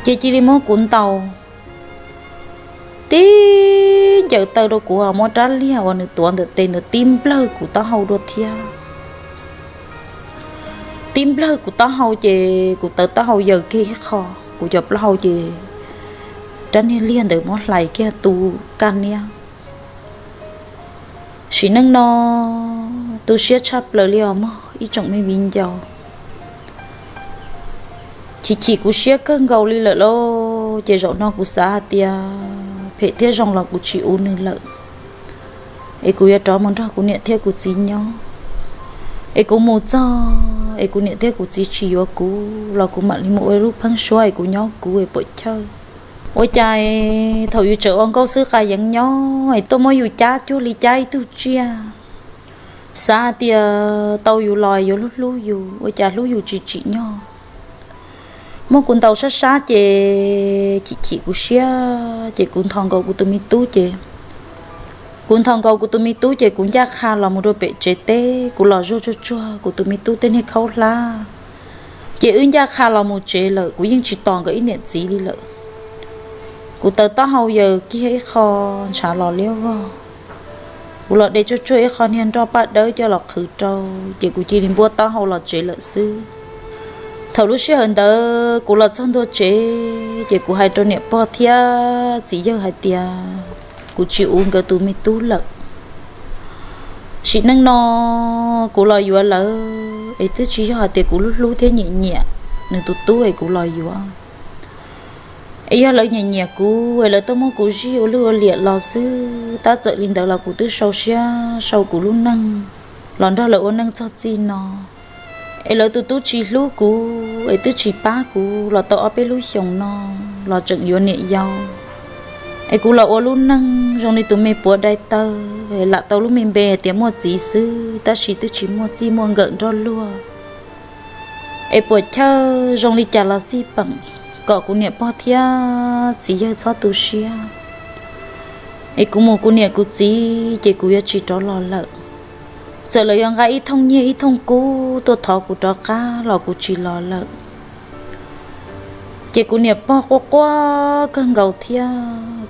Ces cia li muab kuv ntaus. tib ncaws taw rau kuv, muab rab liag uas nws tuav ntawm tes ntawd tib nplawg kuv taub hau dua thiab. Tib nplawg kuv taub hau ces kuv tawv taub hau yaws kiag ib qho, kuv cov plaub hau ces rab niag liag ntawd muab hlais kiag tu kaj niab. Sim neej no tu siab tshaj plaws li os mog ib tsoom me viv ncaus. Chim chim kuv siab kawg nkaus li lawm lauj, ces zaum no kuv xav hais tias phem thiab zoo los kuv tsis ua nws lawm, es kuv yuav rov mus nrog kuv niam thiab kuv txiv nyob. Es kuv mus txog es kuv niam thiab kuv txiv tsis yuav kuv los kuv mam li mus ua lub pheeb suab es kuv nyob kuv es puam chawj. Ua cas thaum yus tseem ua nkauj xwb qa yeev nyob es tuaj muab yus cab cuag li cab ib tug tsiaj. Xav hais tias tau yus los yuav hlub hlub yus, ua cas hlub yus tsis tsim nyog. Muab kuv ntaus sab sab ces chim chim kuv siab ces kuv nthos nkaus kuv tus me tub ces kuv nthos nkaus kuv tus me tub ces kuv ncaj qha los mus rau pem tsev teb, kuv los zuaj tsuag tsuag kuv tus me tub tej niag khaub hlab. Ces wb ncaj qha los mus tsev lawm, kuv yeej tsis tos nkawd ib niam txiv li lawm. Kuv tawv taub hau yaws kiag ib qho ntshav los liab vog. Kuv los de tsuag tsuag ib qho niag nroj paj dawb coj los qhwv rau, ces kuv cia li npuab taub hau los tsev lawm xwb. Thaum lub sij hawm ntawd kuv los txog ntua tsev ces kuv hais rau niam pog thiab txiv yawg hais tias kuv tsis ua nkawd tus me tub lawm. Sim neej no kuv los yuav lawv es twb tsis yog hais tias kuv hlub hlub thiab nyiam nyiam nws tus tub es kuv los yuav. Es yog lawv nyiam nyiam kuv es lawv tuaj muab kuv zij ua lwj ua liam los xwb, tab txawm li ntawd los kuv twb sau siab sau kuv lub neej los nrog lawv ua neej txog txij no. Es lawv tus tub tsis hlub kuv es twb tsis pab kuv los tau ob peb lub xyoos no los tseem yuav niam yau. Es kuv los ua lub neej zoo li tus me puav dai taw, lam tau lub me npe hais tias muaj txiv xwb tab sis twb tsis muaj txij muaj nkawm nrog luag. Es puam chawj zoo li cas los xij peem kom kuv niam pog thiab txiv yawg txhob tu siab. Es kuv mus kuv niam kuv txiv ces kuv yuav tsis rov los lawm. Txawm lawv yuav nqa ib thooj nyiaj ib thooj kub tuaj thov kuv rov qab los kuv tsis los lawm. Ces kuv niam pog quaj quaj kawg nkaus thiab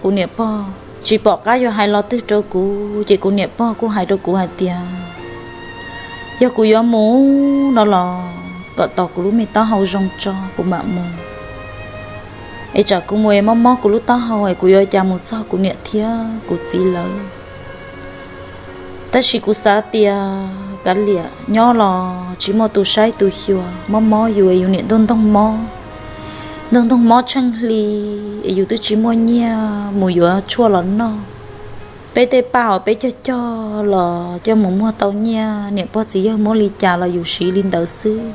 kuv niam pog tsis pom qab yuav hais lo twg rau kuv, ces kuv niam pog kuj hais rau kuv hais tias yog kuv yuav mus no los kom tos kuv lub me taub hau zoo tso kuv mam mus. Es tsam kuv mus es mob mob kuv lub taub hau es kuv yuav cas mus txog kuv niam thiab kuv txiv lawv. Tab sis kuv xav tias kav liam, nyob los tsis muaj tus saib tus xyuas, mob mob yus es yus niam ntuj ntoog mob, ntuj ntoog mob tsheej hli, es yus twb tsis muaj nyiaj mus yuav tshuaj los noj. Peb tej paj uas peb cog cog los coj mus muag tau nyiaj, niam pog txiv yawg muab li cas los yus siv li ntawd xwb.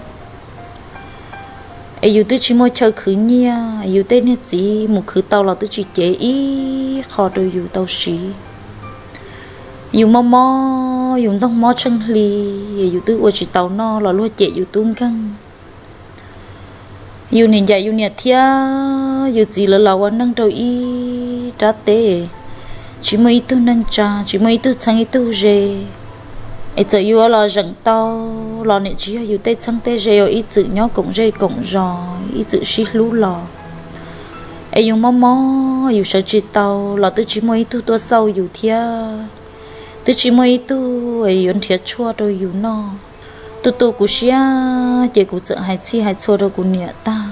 Es yus twb tsis muaj chaw khwv nyiaj, yus tej niag txiv mus khwv tau los twb tsis cev ib qho rau yus tau siv. Yus mob mob, yus ntoog mob tsheej hli, yus twb ua tsis tau noj los luag cem yus tub nkeeg. Yus niam ncaim yus niam thiab yus txiv lawv los ua neej rau ib rab teb, tsis muaj ib tug neej tsa, tsis muaj ib tug txheeb ib tug ze. Es txawm yus ua los zeem tau los niam tsis yog yus tej txheeb tej ze uas ib txwm nyob koom zej koom zos, ib txwm sib hlub los. Es yus mob mob, yus sawv tsis tau los twb tsis muaj ib tug tuaj xauj yus thiab, twb tsis muaj ib tug yuav nrhiav tshuaj rau yus noj. Tu tu kuv siab ces kuv txawm hais txhij hais txhua rau kuv niam tag.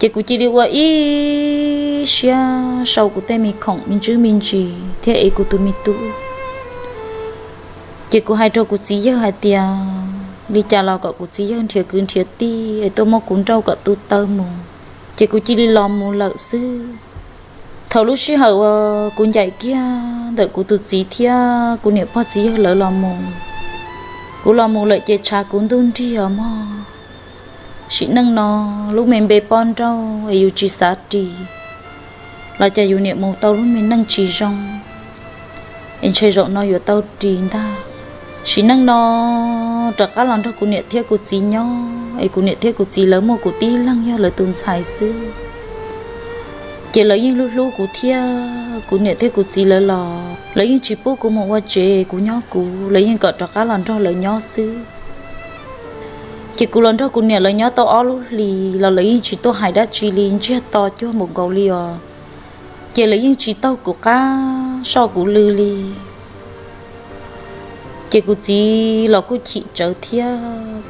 Ces kuv cia li ua ib siab sau kuv tej me khoom me ntsis me ntsis thiab ev kuv tus me tub. Ces kuv hais rau kuv txiv yawg hais tias li cas los kom kuv txiv yawg nrhiav kwv nrhiav tij es tuaj muab kuv nrauj kom tu taw mus. Ces kuv cia li los mus lawm xwb. Thaum lub sij hawm uas kuv ncaim kiag ntawm kuv tus txiv thiab kuv niam pog txiv yawg lawv los mus, kuv los mus lawm ces tshav kuv ntuj nrig os mog. Sim neej no lub me npe poj nrauj es yus tsis xav ris los cas yus niam mus tau lub me neej tsis zoo, es ntshe zaum no yuav tau ris ntag. Sim neej no rov qab los nrog kuv niam thiab kuv txiv nyob es kuv niam thiab kuv txiv lawv muaj kuv tib leeg yog lawv tus ntxhais xwb. Ces lawv yeej hlub hlub kuv thiab kuv niam thiab kuv txiv lawv los lawv yeej tsis pub kuv mus ua tsev, kuv nyob kuv, lawv yeej kom rov qab los nrog lawv nyob xwb. Ces kuv los nrog kuv niam lawv nyob tau ob lub hlis los lawv yeej tsis tuaj hais dab tsi li, ntsiag to cuag npaum nkaus li os. Ces lawv yeej tsis taug kuv qab soj kuv lw li. Ces kuv txiv los kuj chim tsawv thiab,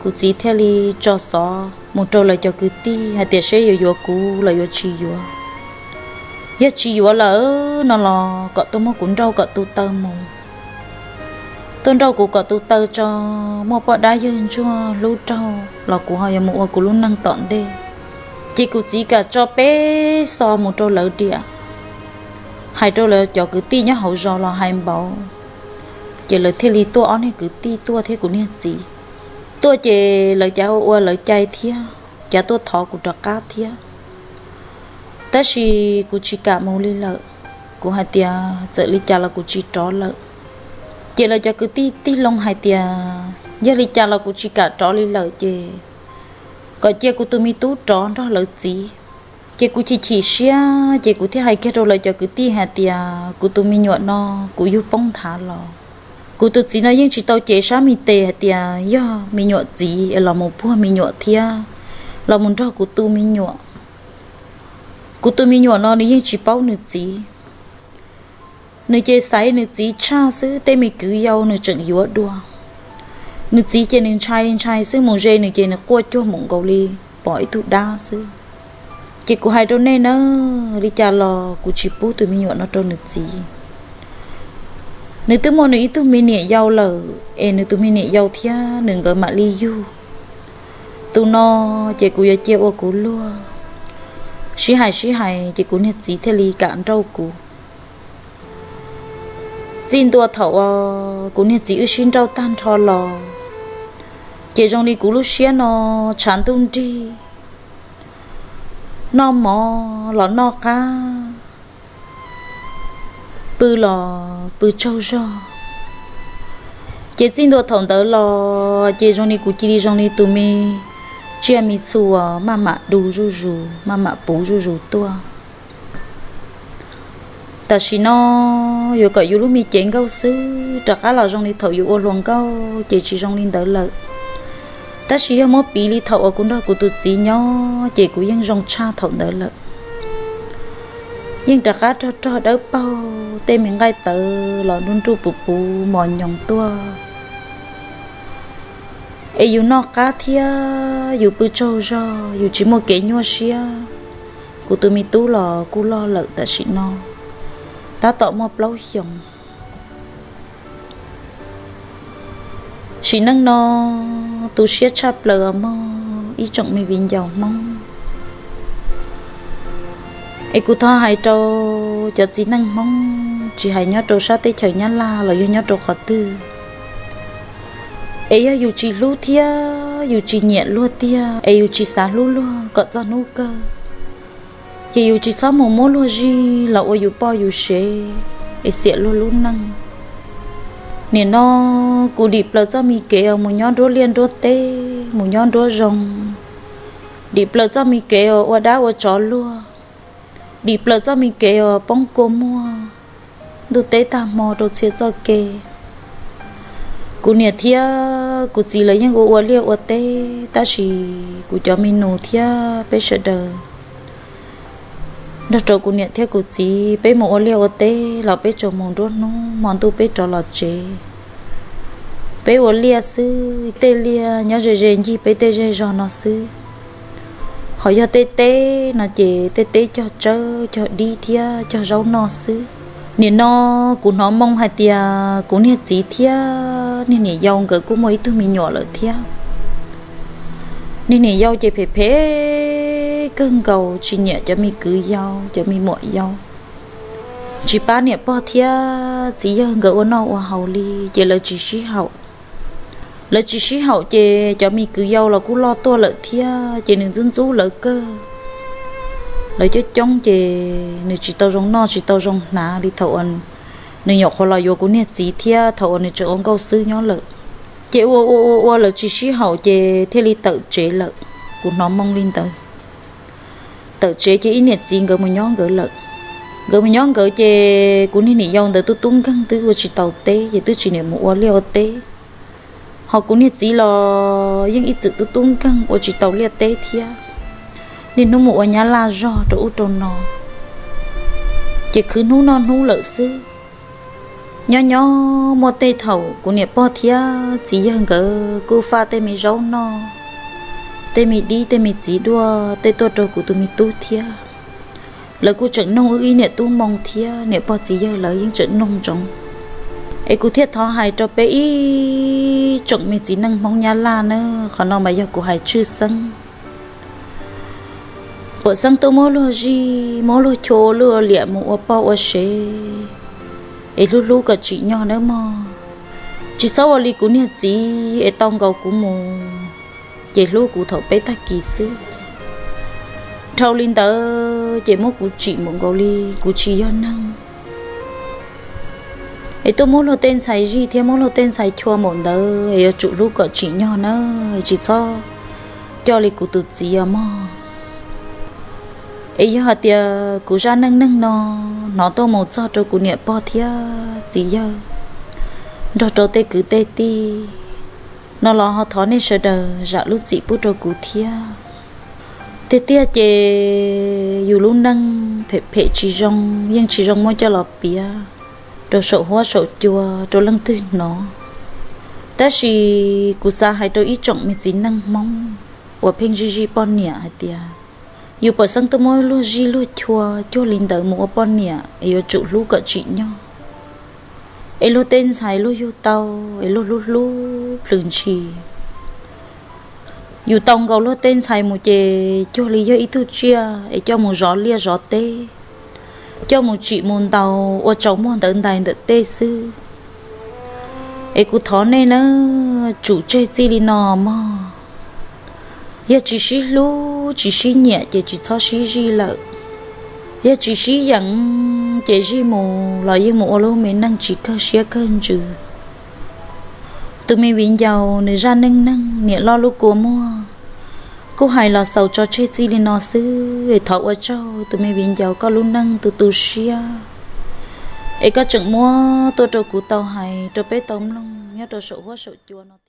kuv txiv thiaj li tso xov mus rau lawv cov kwv tij hais tias seb yuav yuav kuv los yuav tsis yuav. Yog tsis yuav lawm no los kom tuaj muab kuv nrauj kom tu taw mus. Tuaj nrauj kuv kom tu taw tso, muaj poj dab yawg ntsuag hlub raug los kuv ho yuav mus ua kuv lub neej tom ntej. Ces kuv txiv kam tso peb xov mus rau lawv diam, hais rau lawv cov kwv tij nyob hauv zos los hais npaum. Ces lawv thiaj li tuaj ob niag kwv tij tuaj thiab kuv niag txiv tuaj, ces lawv cav ua ua lawv cai thiab, cav tuaj thov kuv rov qab thiab. Tab sis kuv tsis kam mus li lawm. Kuv hais tias txawm li cas los kuv tsis rov lawm. Ces lawv cov kwv tij tig loo hais tias yog li cas los kuv tsis kam rov li lawm, ces kom cia kuv tus me tub rov nrog lawv txiv. Ces kuv chim chim siab, ces kuv thiaj hais kiag rau lawv cov kwv tij hais tias kuv tus me nyuam no kuv yug poob nthav los. Kuv tus txiv no yeej tsis tau cev sab me tes hais tias yog me nyuam txiv es los mus puag me nyuam thiab los mus nrog kuv tu me nyuam. Kuv tus me nyuam no nws yeej tsis paub nws txiv. Nws ces xaiv nws txiv tshaj xwb, tej me kwv yau nws tseem yuav dua. Nws txiv ces nws ntshai li ntshai xwb, mus ze nws ces nws quaj cuag mus nkaus li pom ib tug dab xwb. Ces kuv hais rau nej na, li cas los kuv tsis pub tus me nyuam no rau nws txiv. Nws twb muaj nws ib tug me niam yau lawm, es nws tus me niam yau thiab nws nkawd mam li yug. Tus no ces kuv yuav cia ua kuv luag. Sib hais sib hais ces kuv niag txiv thiaj li kam nrauj kuv. Txij ntua thaum uas kuv niag txiv wb sib nrauj tag nrho los, ces zoo li kuv lub siab no tshav ntuj nrig, noj mov los noj qab, pw los pw tsaug zog. Ces txij ntua thaum ntawd los ces zoo li kuv cia li zoo li tus me tsiaj me txhu uas maj mam du zuj zus, maj mam puv zuj zus tuaj. Tam sim no yuav kom yus lub me cev nkauj xwb rov qab los zoo li thaum yus ua hluas nkauj ces tsis zoo li ntawd lawm. Tab sis yog muab piv li thaum uas kuv nrog kuv tus txiv nyob ces kuv yeej zoo tshaj thaum ntawd lawm. Yeej rov qab rog rog dawb paug, tej me nqaij tawv los nruj nruj puv puv mos nyoos tuaj. Es yus noj qab thiab yus pw tsaug zog, yus tsis muaj kev nyuaj siab. Kuv tus me tub los kuj loj lawm tam sim no, tab tom muaj plaub xyoos. Sim neej no tu siab tshaj plaws mog ib tsoom me viv ncaus Hmoob. Es kuv thov hais rau cov txiv neej Hmoob, tsis hais nyob rau sab teb chaws Nyab Laj los yog nyob rau qhov twg, es yog yus tsis hlub thiab yus tsis nyiam luag tiag, es yus tsis xav hlub luag kom txog hnub kawg, ces yus tsis txhob mus muab luag zij los ua yus poj yus sev, es xiam luag lub neej. Nim no kuv dim plaws txoj me kev os mus nyob nruab liaj nruab teb, mus nyob nruab zoo, dim plaws txoj me kev os ua dab ua tsov luag, dim plaws txoj me kev os poob kua muag ntuj teb tag hmo rau txhia txoj kev. Kuv niam thiab kuv txiv lawv yeej ua ua liaj ua teb, tab sis kuv cov me nus thiab peb sawv daws nrog rau kuv niam thiab kuv txiv peb mus ua liaj ua teb los peb tsuas mus nruab hnub hmo ntuj peb rov los tsev. Peb ua liaj xwb, tej liaj nyob ze ze ncig peb tej zej zog no xwb. Ho yog tej teb no ces tej teb cog tsawb cog dib thiab cog zaub noj xwb. Nim no kuv hnov moo hais tias kuv niag txiv thiab niag niam yau nkawd kuj muaj ib tug me nyuam lawm thiab. Niag niam yau ces phem phem kawg nkaus, tsis nyiam cov me kwv yau cov me muam yau, tsis pab niam pog thiab txiv yawg nkawd ua noj ua haus li, ces lawv tsis sib haum. Lawv tsis sib haum ces cov me kwv yau los kuj loj tuaj lawm thiab, ces nws ntxub ntxub lawv kawg. Lawv coob coob ces nws tsis tau zoo noj tsis tau zoo hnav li thaum uas nws nyuam qhuav los yuav kuv niag txiv thiab thaum uas nws tseem ua nkauj xwb nyob lawm. Ces ua ua ua ua lawv tsis sib haum ces thiaj li tawm tsev lawm. Kuv hnov moo li ntawd. Tawm tsev ces ib niam txiv nkawd mus nyob nkawd lawm. Nkawd mus nyob nkawd ces kuv niag niam yau ntawd tub tub nkeeg twb ua tsis tau teb ces twb tsis niam mus ua liaj ua teb. Ho kuv niag txiv los yeej ib txwm tub tub nkeeg ua tsis tau liaj teb thiab, niaj hnub mus ua nyab laj zog rau ub rau no. ces khwv hnub noj hnub lawm xwb. Nyob nyob muaj tej thaum kuv niam pog thiab txiv yawg nkawd kuj faj tej me zaub noj, tej me dib tej me txiv duaj tej tuaj rau kuv tus me tub thiab. Lawv kuj tseem noog wb ib niam tub moo thiab, niam pog txiv yawg lawv yeej tseem noog ntsoov. Es kuv thiaj thov hais rau peb ib tsoom me txiv neej Hmoob Nyab Laj na, qhov no mas yog kuv hais tshwj xeeb. Puas xeeb tuaj muab luag zij, muab luag chua ua luj ua liam mus ua poj ua sev, es hlub hlub kom tsim nyog nawb mog. Tsis txhob ua li kuv niag txiv es tau nkaus kuv mus, ces hlub kuv thaum peb tag kis xwb. Dhau li ntawd ces muab kuv tsim mus nkaus li kuv tsis yog neeg. Es tuaj muab luag tej ntxhais zij thiab muab luag tej ntxhais chua npaum ntawd es yuav tsum hlub kom tsim nyog na, tsis txhob coj li kuv tus txiv os mog. Es yog hais tias kuv zaj neej neeg no hnov tuaj mus txog rau kuv niam pog thiab txiv yawg nrog rau tej kwv tej tij no los ho thov nej sawv daws zam lub txim pub rau kuv thiab. Tiag tiag ces yus lub neej phem phem tsis zoo yeej tsis zoo muab coj los piav rau saum huab saum cua rau leej twg hnov. Tab sis kuv xav hais rau ib tsoom me txiv neej Hmoob uas pheej zij zij poj niam hais tias, yus puas xeeb tuaj muab luag zij luag chua cuag li ntawd mus ua poj niam es yuav tsum hlub kom tsim nyog. Es luag tej ntxhais luag yug tau es luag hlub hlub plhws ntshis. Yus tau nkaus luag tej ntxhais mus ces cuag li yog ib tug tsiaj es coj mus zov liaj zov teb, coj mus tsim mus ntaus ua tsaus muag ntawv ntais ntawm tej xwb. Es kuv thov nej na, tsum tseg txij li no mog. Yog tsis sib hlub tsis sib nyiam ces tsis txhob sib zij lawm. Yog tsis sib yeem ces zij mus los yeej mus ua lub me neej tsis kawg siab kawg ntsws. Tus me viv ncaus nws zaj neej neeg niam loj lub kua muag kuj hais los xaus tso tseg txij li no xwb es thov ua tsaug tus me viv ncaus koj lub neej tu tu siab es koj tseem muab tuaj rau kuv tau hais rau peb tau mloog nyob rau saum huab saum cua no.